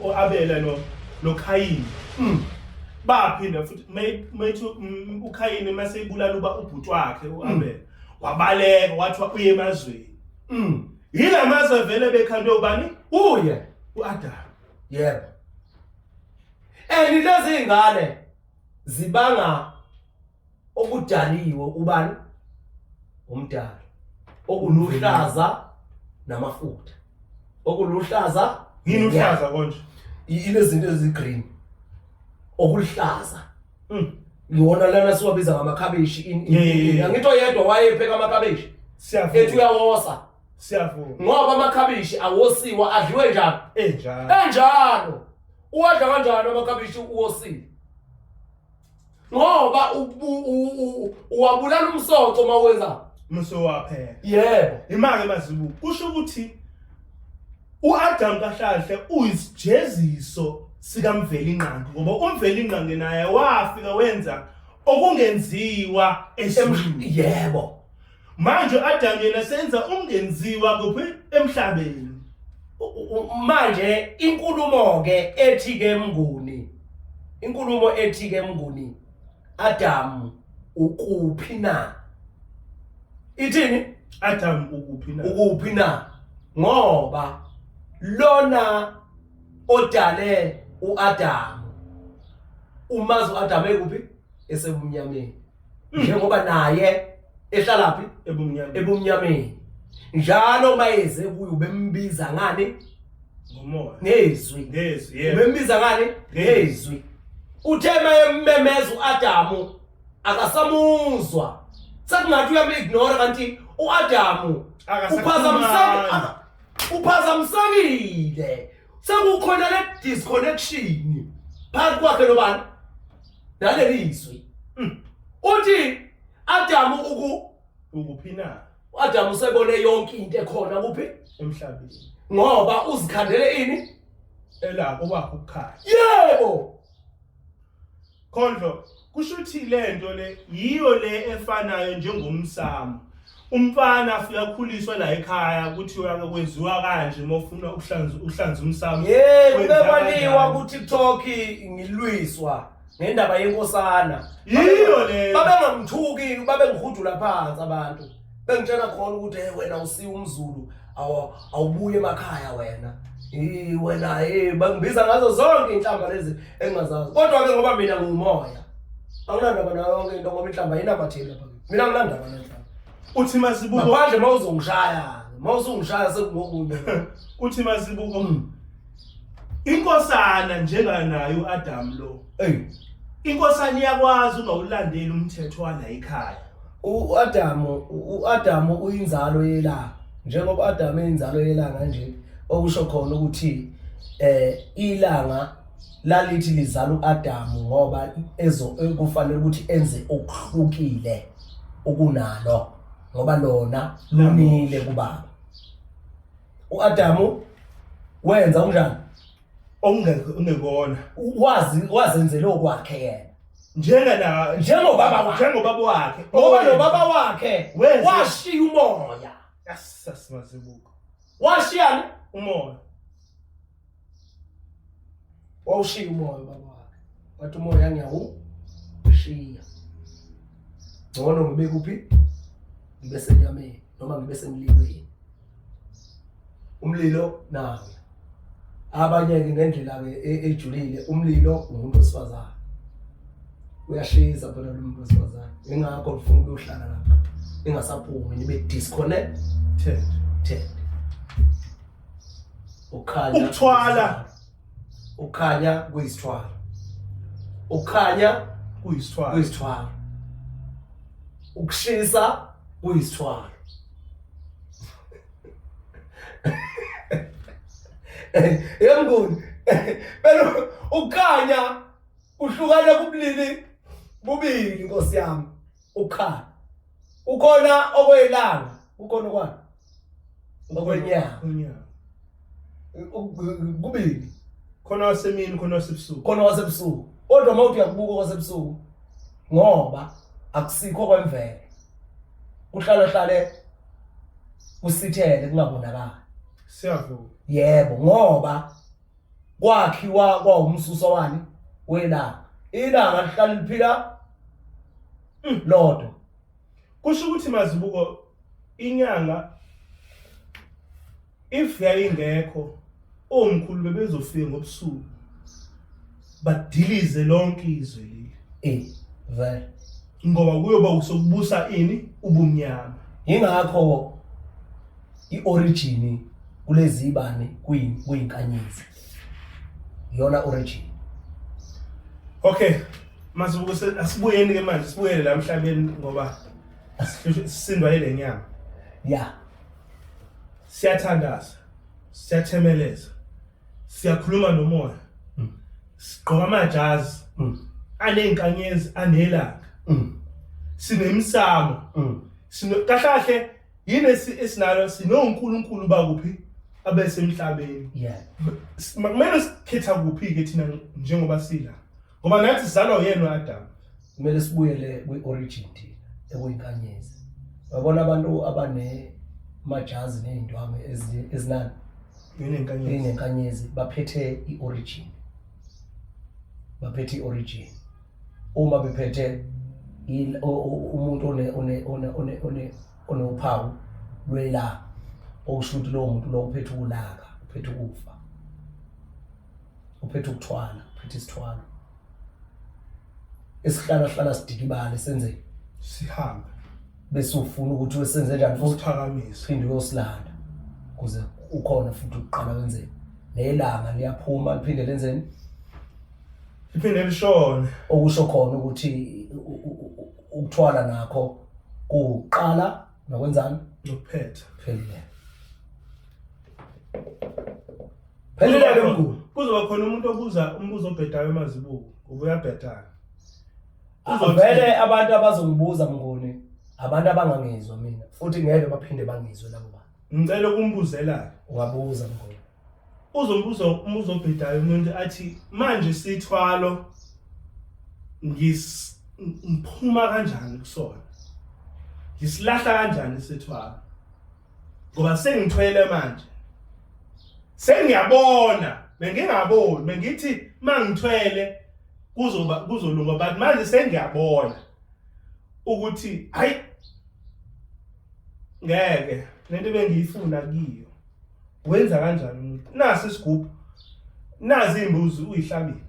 oAbela no noKhayini mm. baphinda futhi mayithu uKhayini mase ibulala uba ubhuti wakhe uAbela mm. wabaleka wathiwa uye emazweni mm. yila mazwe vele bekhandwe ubani uye uAdam yebo and lezi ingane zibanga okudaliwe ubani umdali okuluhlaza namafutha okuluhlaza yini uhlaza konje ilezinto ezigreen okuluhlaza mm. Iwona lana siwabiza ngamakhabishi angithi oyedwa wayepheka amakhabishi ethi uyawosa siyavuma ngoba amakhabishi awosiwa adliwe njani enjalo enjalo uwadla kanjani amakhabishi uwosile ngoba uwabulala umsoco uma wenza msowaphela yebo imake mazibu kusho ukuthi uAdam kahlahle uyisijeziso sikaMvelinqangi ngoba uMvelinqangi naye wafika wenza okungenziwa ezulwini yebo manje uAdam yena senza ungenziwa kuphi emhlabeni manje inkulumo ke ethi ke mnguni inkulumo ethi ke mnguni Adam ukuphi na ithini Adam ukuphi na? Ukuphi na? Ngoba lona odale uAdam umazi uAdam ekuphi? Esebumnyameni. Njengoba naye ehlalaphi? Ebumnyameni. Ebumnyameni. Njalo uma eze kuye ubembiza ngani? Ngomoya. Ngezwi. Ngezwi, yebo. Ubembiza ngani? Ngezwi. Uthe mayemmemeza uAdamu akasamuzwa. Sekungathi uyam-ignore kanti uAdamu Akasakhulumani. uphazamisekile. Sekukhona le disconnection phakathi kwakhe nobani? Naleli zwi. Uthi Adamu uku Ukuphi na? uAdamu usebone yonke into ekhona kuphi? Emhlabeni. Ngoba uzikhandele ini? Elakho kwakho ukukhanya. Yebo. Khondlo, kusho ukuthi lento le yiyo le efanayo njengomsamo. Umfana afika akhuliswa la ekhaya kuthiwa ke kwenziwa kanje uma ufuna ukuhlanza uhlanza umsamo. Yebo, Kwenziwa bekwaliwa kanjani. ku TikTok ngilwiswa ngendaba yenkosana. Yiyo leyo. Babengangithuki, babengihudula phansi abantu. Bengitshela khona ukuthi hey wena usiya umZulu, awubuye emakhaya wena. Eh wena hey bangibiza ngazo zonke inhlamba lezi engingazazi. Kodwa ke ngoba mina ngiwumoya. Anginandaba nayo yonke into ngoba inhlamba ayinamatheli lapha kimi. Mina anginandaba nenhlamba. Uthi Mazibuko, Ngaphandle mawuzongishaya, mawuzongishaya sekungokunye. uthi Mazibuko inkosana njenganayo uAdam lo. Ey, Inkosana iyakwazi ungawulandeli umthetho wala ekhaya. uAdamu uyinzalo yelanga. Njengoba uAdamu eyinzalo yelanga nje, okusho khona ukuthi ilanga lalithi lizala uAdamu ngoba ezo kufanele ukuthi enze okuhlukile ukunalo ngoba lona lunile kubaba. uAdamu wenza unjani? Okungekona. Wazi wazenzela okwakhe yena. Njengana Njengobaba wakhe. Njengobaba wakhe. Ngoba lo baba wakhe Wenze. washiya umoya. Yes, Mazibuko. Washiyani? Umoya. Wawushiya umoya baba wakhe. Wathi umoya ngiyawushiya. Ngcono ngibe kuphi? Ngibe senyameni noma ngibe semlilweni. Umlilo nawe. Abanye ke ngendlela ke ejulile umlilo umuntu wesifazane. Uyashisa phela lo muntu wesifazane. Ingakho ngifuna ukuyohlala lapha. Ingasaphumi nibe disconnected. Ted. Ukukhanya Ukuthwala. Ukukhanya kuyisithwalo. Ukukhanya Kuyisithwalo. kuyisithwalo. Ukushisa kuyisithwalo. Yemnguni. Phela ukukhanya kuhlukana kubulili bubili Nkosi yami. Ukukhanya. Ukhona okwelanga, ukhona okwani? Okwenyanga. Unyaka. Kubili. Khona wasemini, khona wasebusuku. Khona wasebusuku. Kodwa uma uthi uyakubuka kwasebusuku ngoba akusikho kwemvelo. Kuhlala hlale kusithele kungabonakali. Siyavuma. Yebo, ngoba kwakhiwa kwawumsusa wani welanga. Ilanga lihlala liphila lodwa. Kusho ukuthi Mazibuko inyanga if yayingekho omkhulu bebezofika ngobusuku badilize lonke izwe leli. Vele. Ngoba kuyoba usokubusa ini ubumnyama. Ingakho iorigin kulezi ibani kuyinkanyezi. Iyona origin. Okay. Mazibuko asibuyeni ke manje sibuyele la emhlabeni ngoba sisindwa ile nyama. Yeah. Siyathandaza. Siyathemeleza. Siyakhuluma nomoya. Sigqoka amajazi. Anezinkanyezi anelanga. Sinemisamo. Sino kahle yini esinalo sinoNkulunkulu bakuphi abesemhlabeni. Yeah. Kumele sikhetha kuphi ke thina njengoba sila. Ngoba nathi sizalwa uyena uAdam. Kumele sibuyele kwi-origin thina ekuyinkanyezi. Uyabona abantu abane majazi nezindwangu ezinani Inenkanyezi. Inenkanyezi baphethe i-origin. Baphethe i-origin. Uma bephethe umuntu one one one one one onophawu lwelanga, okusho ukuthi lowo muntu lowo uphethe ukulaka, uphethe ukufa, uphethe ukuthwala, uphethe isithwalo esihlala hlala sidikibale senze sihambe bese ufuna ukuthi wesenze njani futhi usiphakamise phinde uyosilanda kuze ukhona futhi ukuqala wenzeni nelanga liyaphuma liphinde lenzeni liphinde lishone okusho khona ukuthi ukuthwala nakho kuqala nokwenzani nokuphetha phelile phelile ke mkhulu kuzoba khona umuntu obuza umbuzo obhedayo emazibuko ngoba uyabhedana Vele abantu abazongibuza Mnguni abantu abangangizwa mina futhi ngeke baphinde bangizwe labo bantu. Ngicela ukumbuzela. Ungabuza Mnguni. Uzombuza umbuzo obhedayo umuntu athi manje sithwalo ngis ngiphuma kanjani kusona? Ngisilahla kanjani isithwalo? Ngoba sengithwele manje. Sengiyabona, bengingaboni, bengithi mangithwele kuzoba kuzolunga but manje sengiyabona ukuthi hayi ngeke lento bengiyifuna kiyo wenza kanjani umuntu nasi isigubhu nazi imbuzi uyihlabile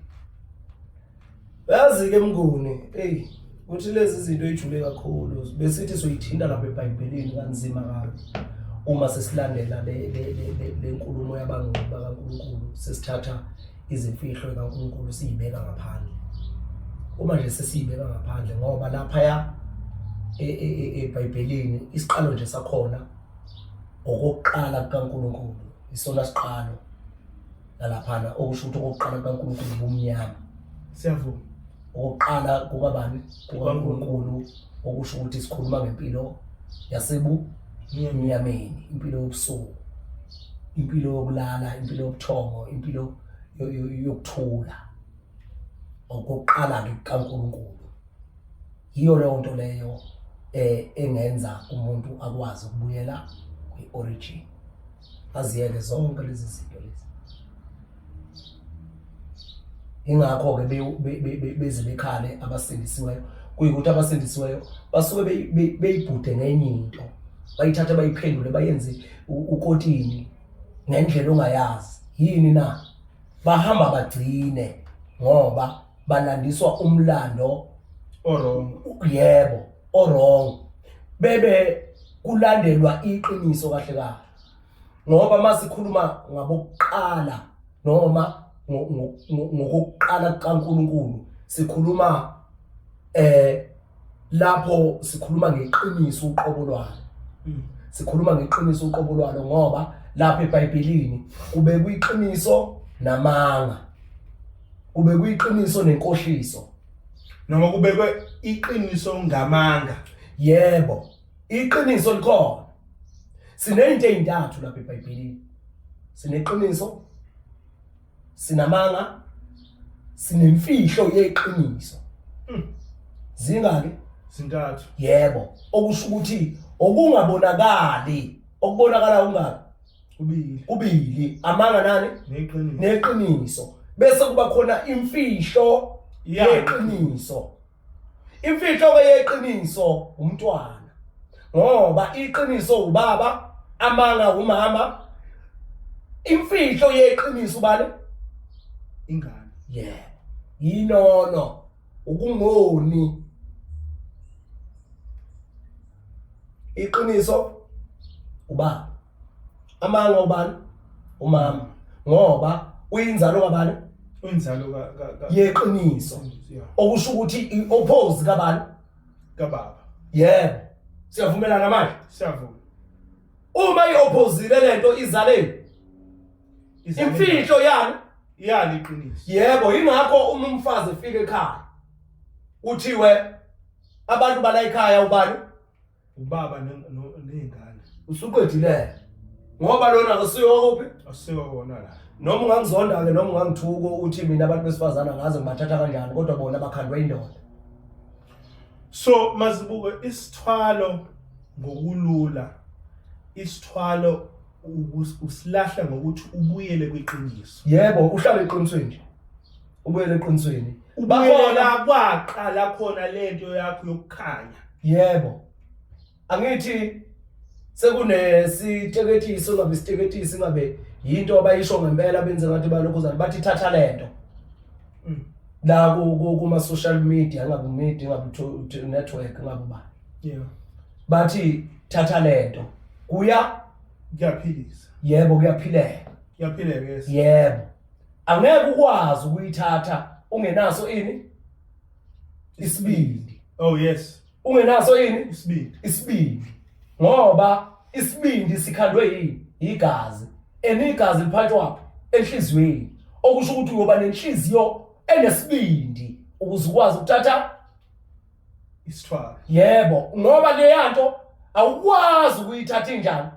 Uyazi ke Mnguni, hey uthi lezi zinto ejule kakhulu besithi soyithinta lapha eBhayibhelini kanzima kabi uma sesilandela le le le nkulumo yabanguni bakaNkulunkulu sesithatha izimfihlo kaNkulunkulu siyibeka ngaphandle uma nje sesiyibeka ngaphandle ngoba laphaya e, e, e, eBhayibhelini isiqalo nje sakhona okokuqala kukaNkulunkulu isona siqalo nalaphana okusho ukuthi okokuqala kukaNkulunkulu bumnyama siyavuma okokuqala kukabani kukaNkulunkulu okusho ukuthi sikhuluma ngempilo yasebu mnyameni impilo yobusuku impilo yokulala impilo yobuthongo impilo yokuthula okokuqala-ke kukaNkulunkulu yiyo leyo nto leyo eh engenza umuntu akwazi ukubuyela kwi-origin aziyeke zonke lezi zinto lezi ingakho-ke beze bekhale abasindisiweyo kuyikuthi abasindisiweyo basuke beyibhude ngenye into bayithathe bayiphendule bayenze ukotini ngendlela ongayazi yini na bahamba bagcine ngoba balandiswa umlando orong yebo orong bebe kulandelwa iqiniso kahle kahle ngoba masikhuluma ngabokuqala noma ngokuqala kukaNkuluNkulu sikhuluma eh lapho sikhuluma ngeqiniso uqobo lwalo hmm. sikhuluma ngeqiniso uqobo lwalo ngoba lapha eBhayibhelini kubekwa iqiniso namanga kubekwa iqiniso nenkohliso noma kubekwe iqiniso ngamanga yebo iqiniso likhona sinento ezintathu lapha eBhayibhelini sineqiniso sinamanga sinemfihlo yeqiniso hmm. zingaki zintathu yebo okusho ukuthi okungabonakali okubonakala ungaki kubili kubili amanga nani neqiniso neqiniso bese kuba khona imfihlo yeqiniso Imfihlo ke yeqiniso umntwana. Ngoba iqiniso ubaba, amanga umama. Imfihlo yeqiniso ubani? Ingane. Yebo. Yinono ukungoni. Iqiniso ubaba. Amanga ubani? Umama. Ngoba uyinzalo kabani? Uyinzalo ka yeqiniso. Okusho ukuthi i-oppose kabani? Kababa. Yebo. Siyavumelana manje? Siyavuma. Uma i-opposile lento izale imfihlo yani yali iqiniso. Yebo, ingakho uma umfazi efika ekhaya kuthiwe abantu bala ekhaya ubani? Ubaba ney'ngane. Usuqedile. Ngoba lona akusiwo kuphi? Akusiwo wona la. Noma ungangizonda-ke noma ungangithuka uthi mina abantu besifazane angaze ngibathatha kanjani kodwa bona bakhandwe indoda. So mazibuke isithwalo ngokulula isithwalo usilahla ngokuthi ubuyele kwiqiniso. Yebo, uhlale eqinisweni nje. Ubuyele eqinisweni. Ubuyela kwaqala khona lento yakho yokukhanya. Yebo. Angithi Sekunesiteketiso, ngabe isiteketisi ngabe yinto abayisho ngempela, benze ngathi balokhuzana, bathi thatha lento la kuma social media, ngabe media, ngabe network, ngabe ba bathi thatha lento kuya Kuyaphilisa. Yebo, kuyaphileka. Kuyaphileka, yes. Yebo, angeke ukwazi ukuyithatha ungenaso ini isibindi. Oh yes. Ungenaso ini isibindi. Isibindi, ngoba isibindi sikhandwe yini? Igazi. And igazi liphatshwa enhliziyweni, okusho ukuthi uyoba nenhliziyo enesibindi ukuze ukwazi ukuthatha isithwalo. Yebo, ngoba leyanto awukwazi ukuyithatha injani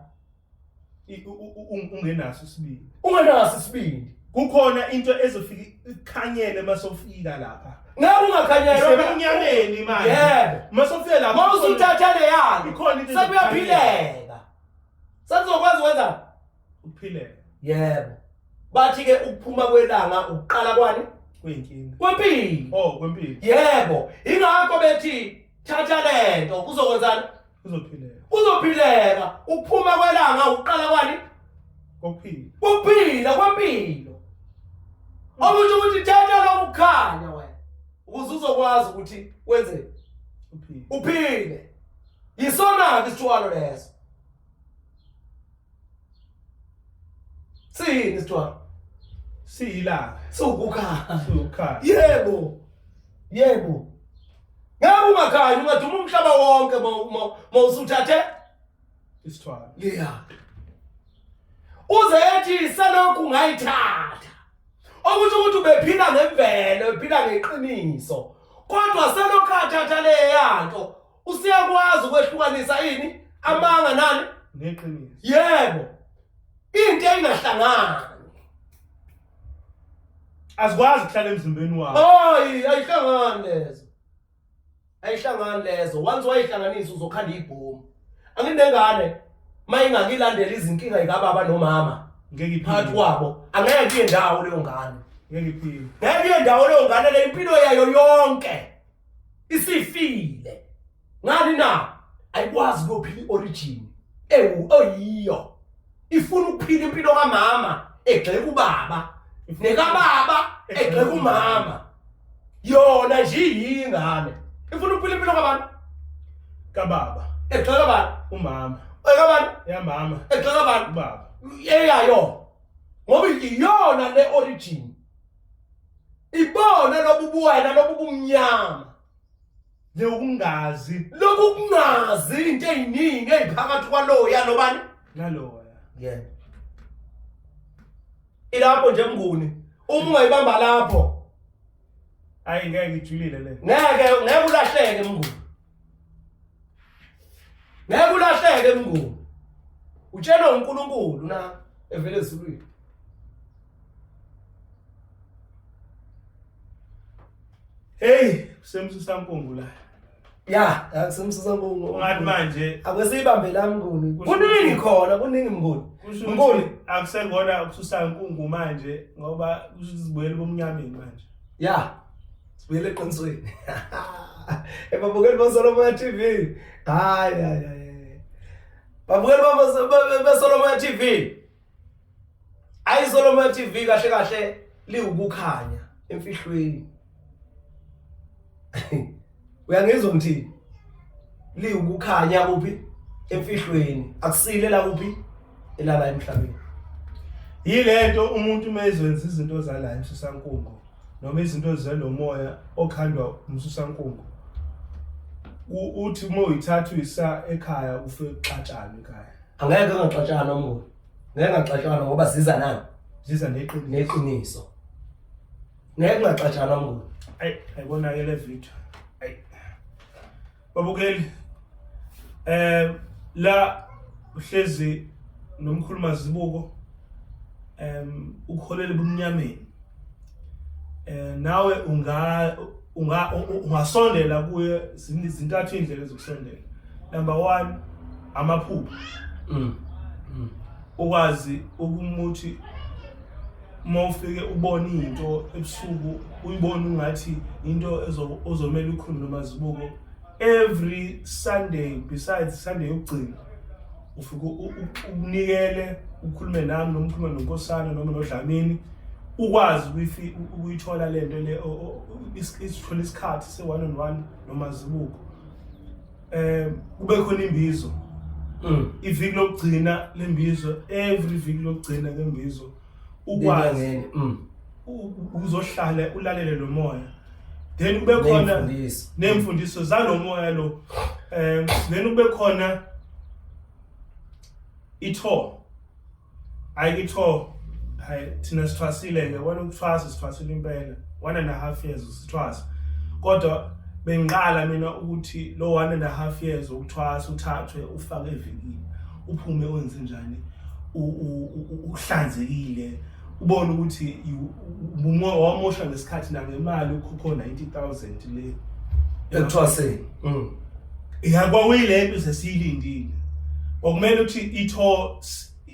ungenaso isibindi. Ungenaso isibindi. Kukhona into ezofika ikhanyele masofika lapha. Ngeke ungakhanyelwa emnyameni manje. Yebo. Masofika lapha. Mawusuthatha leyanto ikhona into sekuyaphileka. Sesizokwazi ukwenza ukuphileka. Yebo. Bathi ke ukuphuma kwelanga ukuqala kwani? Kwinkinga. Kwempilo. Oh, kwempilo. Yebo. Ingakho bethi thatha lento kuzokwenzani? Kuzophileka. Kuzophileka. Ukuphuma kwelanga ukuqala kwani? Kokuphila. Kuphila kwempilo. Okusho ukuthi thatha lokukhanya wena ukuze uzokwazi ukuthi wenze uphile. Uphile. Yisona ke isithwalo leso. Siyini isithwalo? Siyilanga. Siwukukhanya. Siwukukhanya. Yebo. Yebo. Ngeke ungakhanyi, ungaduma umhlaba wonke mawusuthathe isithwalo. Yeah. Uze ethi selokhu ngayithatha. Okusho ukuthi ubephila ngemvelo, ephila ngeqiniso. Kodwa selokhu athatha leyanto, usiyakwazi ukwehlukanisa ini amanga nani neqiniso. Yebo. Into engahlangani. Azikwazi ukuhlala emzimbeni wakho. Hayi, ayihlangani lezo. Ayihlangani lezo. Once wayihlanganisa uzokhanda ibhomu. Anginengane mayingakilandela izinkinga zikababa nomama. Ngeke iphile. Phakathi kwabo angeke iye ndawo leyo ngane. Ngeke iphile. Ngeke iye ndawo leyo ngane, le impilo yayo yonke isifile. Ngani na? Ayikwazi ukuyophila i-origin ewu oyiyo. Ifuna ukuphila impilo kamama egxeka ubaba, nekababa egxeka umama. Yona nje iyingane. Ifuna ukuphila impilo kabani? Kababa. Egxeka bani? Umama. Ekabani? Yamama. Egxeka bani? Ubaba. Eyayo. Ngoba iyona le origin. Ibona lobu buwena lobu bumnyama. Lokungazi. Lobu kungazi into eziningi eziphakathi kwaloya nobani? Naloya. Yebo. Ilapho nje Mnguni. Uma ungayibamba lapho, Hayi ngeke ijulile le. Ngeke ngeke ulahleke Mnguni. Ngeke ulahleke Mnguni. Utshelwa uNkulunkulu na evele ezulwini. Hey, semsusankungu la. Ya, akusemsusankungu. Ungathi manje akwesiyibambe la Mnguni. Kuningi khona, kuningi Mnguni. Mnguni akusekona ukususankungu manje ngoba kusho ukuthi sibuyele bomnyameni manje. Ya. Sibuyele eqinisweni. Ebabukeli boSolomoya TV. Hayi hayi hayi. Babukeli beSolomoya TV. AyiSolomoya TV kahle kahle liwukukhanya emfihlweni. Uyangizwa ngithini? Liwukukhanya kuphi? Emfihlweni. Akusile la kuphi? Elala emhlabeni. Yilento umuntu uma ezwenza izinto zala emsusankungu noma izinto zelomoya okhandwa umsusankungu uthi uma uyithatha uyisa ekhaya ufike kuxatshana ekhaya. Angeke ngaxatshana Mnguni. Ngeke ngaxatshana ngoba ziza nani? Ziza neqiniso. Neqiniso. Ngeke ngaxatshana Mnguni. Ayi ayibonake le video. Ayi. Babukeli la uhlezi nomkhulu Mazibuko ukuholela ebumnyameni. Nawe unga unga ungasondela kuye, zintathu indlela ezokusondela. Number 1 amaphupho. Ukwazi ukumuthi uma ufike ubone into ebusuku uyibone ungathi into ozomela ukhulume noMazibuko every Sunday, besides Sunday yokugcina. Ufike unikele, ukhulume nami noma ukhulume noNkosana noma noDlamini, ukwazi ukuyithola lento le, isithole isikhathi se one on one noMazibuko. Kube khona imbizo. Iviki lokugcina lembizo, every viki lokugcina lembizo ukwazi uzohlala ulalele lo moya, then kube khona nemfundiso zalomoya lo, then kube khona i-tour. Hayi, i-tour, hayi, thina sithwasile ke wena, ukuthwasa sithwasile impela, 1.5 years sithwasa, kodwa bengiqala mina ukuthi lo 1.5 years ukuthwasa uthathwe ufake evikini, uphume wenze njani, uhlanzekile, ubone ukuthi wamosha ngesikhathi nangemali ukhokho 90,000 le ekuthwaseni. Ya, kwakuyile nto sesiyilindile, kwakumele ukuthi itho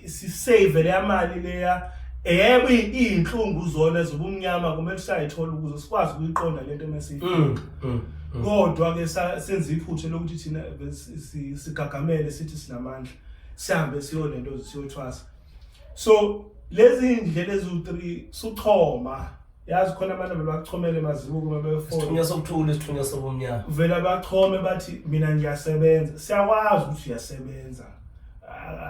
sisave leya mali leya. Yebo, iy'nhlungu zona zobumnyama kumele sayithola ukuze sikwazi ukuyiqonda lento mesiyifika. Kodwa-ke senza iphutha lokuthi thina sigagamele sithi sinamandla, sihambe siyolento siyothwasa. So lezi ndlela eziwu-3 suchoma, yazi khona abantu bebachomele emazibuko uma befona. Isithunywa sokuthula, isithunywa sobumnyama. Vele bachome bathi mina ngiyasebenza. Siyakwazi ukuthi uyasebenza,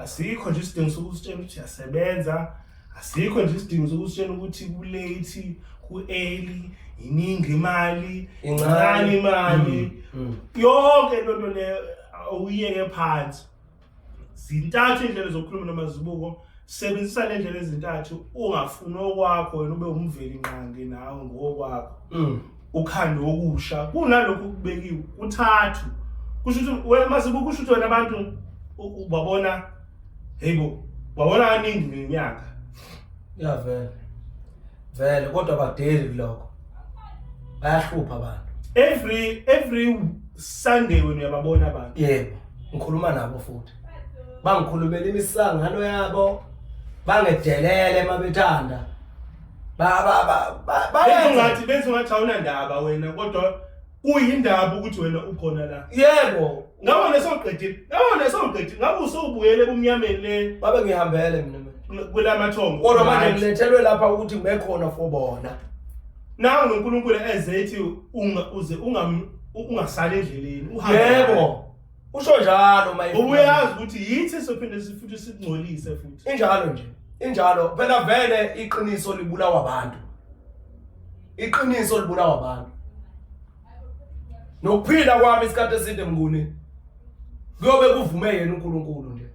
asikho nje isidingo sokusitshela ukuthi uyasebenza, asikho nje isidingo sokusitshela ukuthi ku-late, ku-early, iningi imali, incane imali, yonke lento leyo awuyeke phansi. Zintathu indlela zokukhuluma noMazibuko, sebenzisa le ndlela ezintathu, ungafuni okwakho wena ube umveli nqangi nawe ngokwakho. Ukhanda okusha kunalokhu kubekiwe kuthathu, kusho ukuthi wena Mazibuko, kusho ukuthi wena abantu ubabona, hey bo, babona kaningi ngenyanga. Ya, vele vele, kodwa badeli kulokho, bayahlupha abantu. Every Sunday wena uyababona abantu. Yebo, ngikhuluma nabo futhi bangikhulumela imisangano yabo, bangedelele mabethanda, ba ba ba ba ngathi benze ngathi awunandaba wena, kodwa kuyindaba ukuthi wena ukhona la. Yebo. Ngabe nesawuqedile, ngabe nesawuqedile, ngabe usubuyele ebumnyameni le. Babe ngihambele mina kulamathongo. Kodwa manje ngilethelwe lapha ukuthi ngibe khona for bona. Nawe noNkulunkulu ezethi unga uze ungasali endleleni, uhambe. Yebo, usho njalo maye. Ubuyazi ukuthi yithi sophinde futhi sikungcolise futhi. Injalo nje, injalo phela vele, iqiniso libulawa abantu, iqiniso libulawa abantu. Nokuphila kwami isikhathi eside, Mnguni, kuyobe kuvume yena uNkulunkulu nje.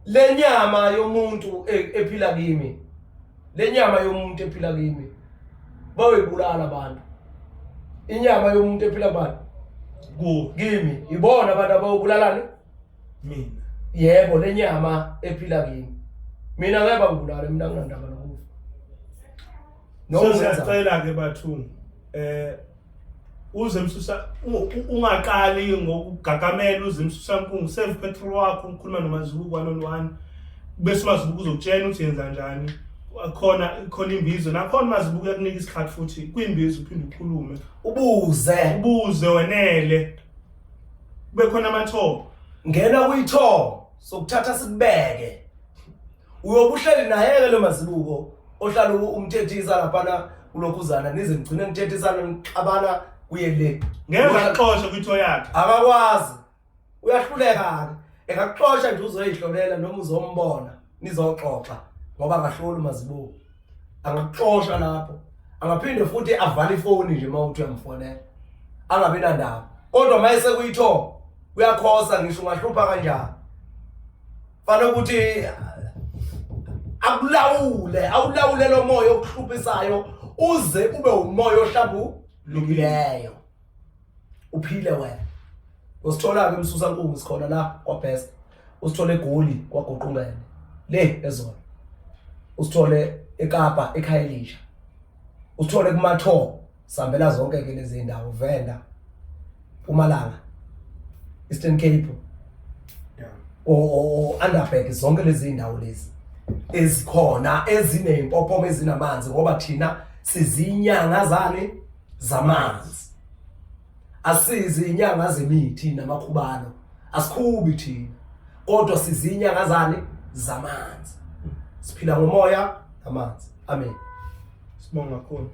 Lenyama yomuntu ephila kimi, lenyama yomuntu ephila kimi bayoyibulala abantu. Inyama yomuntu ephila kubani? Ku Kimi. Ibona abantu abayobulalani. Mina. Yebo, lenyama ephila kimi, mina ngeke bangibulale, mina nginandaba nokufa. So siyacela ke bathu, uze msusa, ungaqali ngokugagamela, uze msusa nkungu, save petrol wakho, ukhuluma noMazibuko one on one, bese uMazibuko uzokutshela ukuthi yenza kanjani. Khona khona imbizo, nakhona uMazibuko uyakunika isikhathi futhi kwimbizo uphinde ukhulume. Ubuze. Ubuze wenele, kube khona amathoba. Ngena kuyitho sokuthatha sikubeke, uyobe uhleli naye-ke lo Mazibuko ohlala umthethisa laphana kulokhuzana, nize nigcine nithethisana, nixabana kuye le. Ngeke axoshe kwitho yakhe. Akakwazi, uyahluleka-ke, engakuxosha nje uzoyihlolela noma uzombona nizoxoxa, ngoba akahloli uMazibuko. Angakuxosha lapho, angaphinde futhi avale ifoni nje uma uthi uyamfonela, angabi nandaba. Kodwa uma esekuyitho uyakhosa, ngisho ungahlupha kanjani, fanele ukuthi akulawule, awulawule lo moya okuhluphisayo uze ube umoya ohlambulukileyo, uphile wena. Usithola-ke emsusa nkungu, sikhona la kwaBest, usithole eGoli kwaGoqungene le ezona, usithole eKapa eKhayelitsha, usithole kumatho, sihambela zonke-ke lezi ndawo, Venda, Mpumalanga, Eastern Cape, o Underberg, zonke lezi ndawo lezi ezikhona eziney'mpophoma ezinamanzi, ngoba thina sizinyanga zani? Zamanzi. Asizi inyanga zemithi namakhubalo. Asikhubi thina, kodwa sizinyakazane zamanzi. Siphila ngomoya namanzi. Amen. Sibonga kakhulu.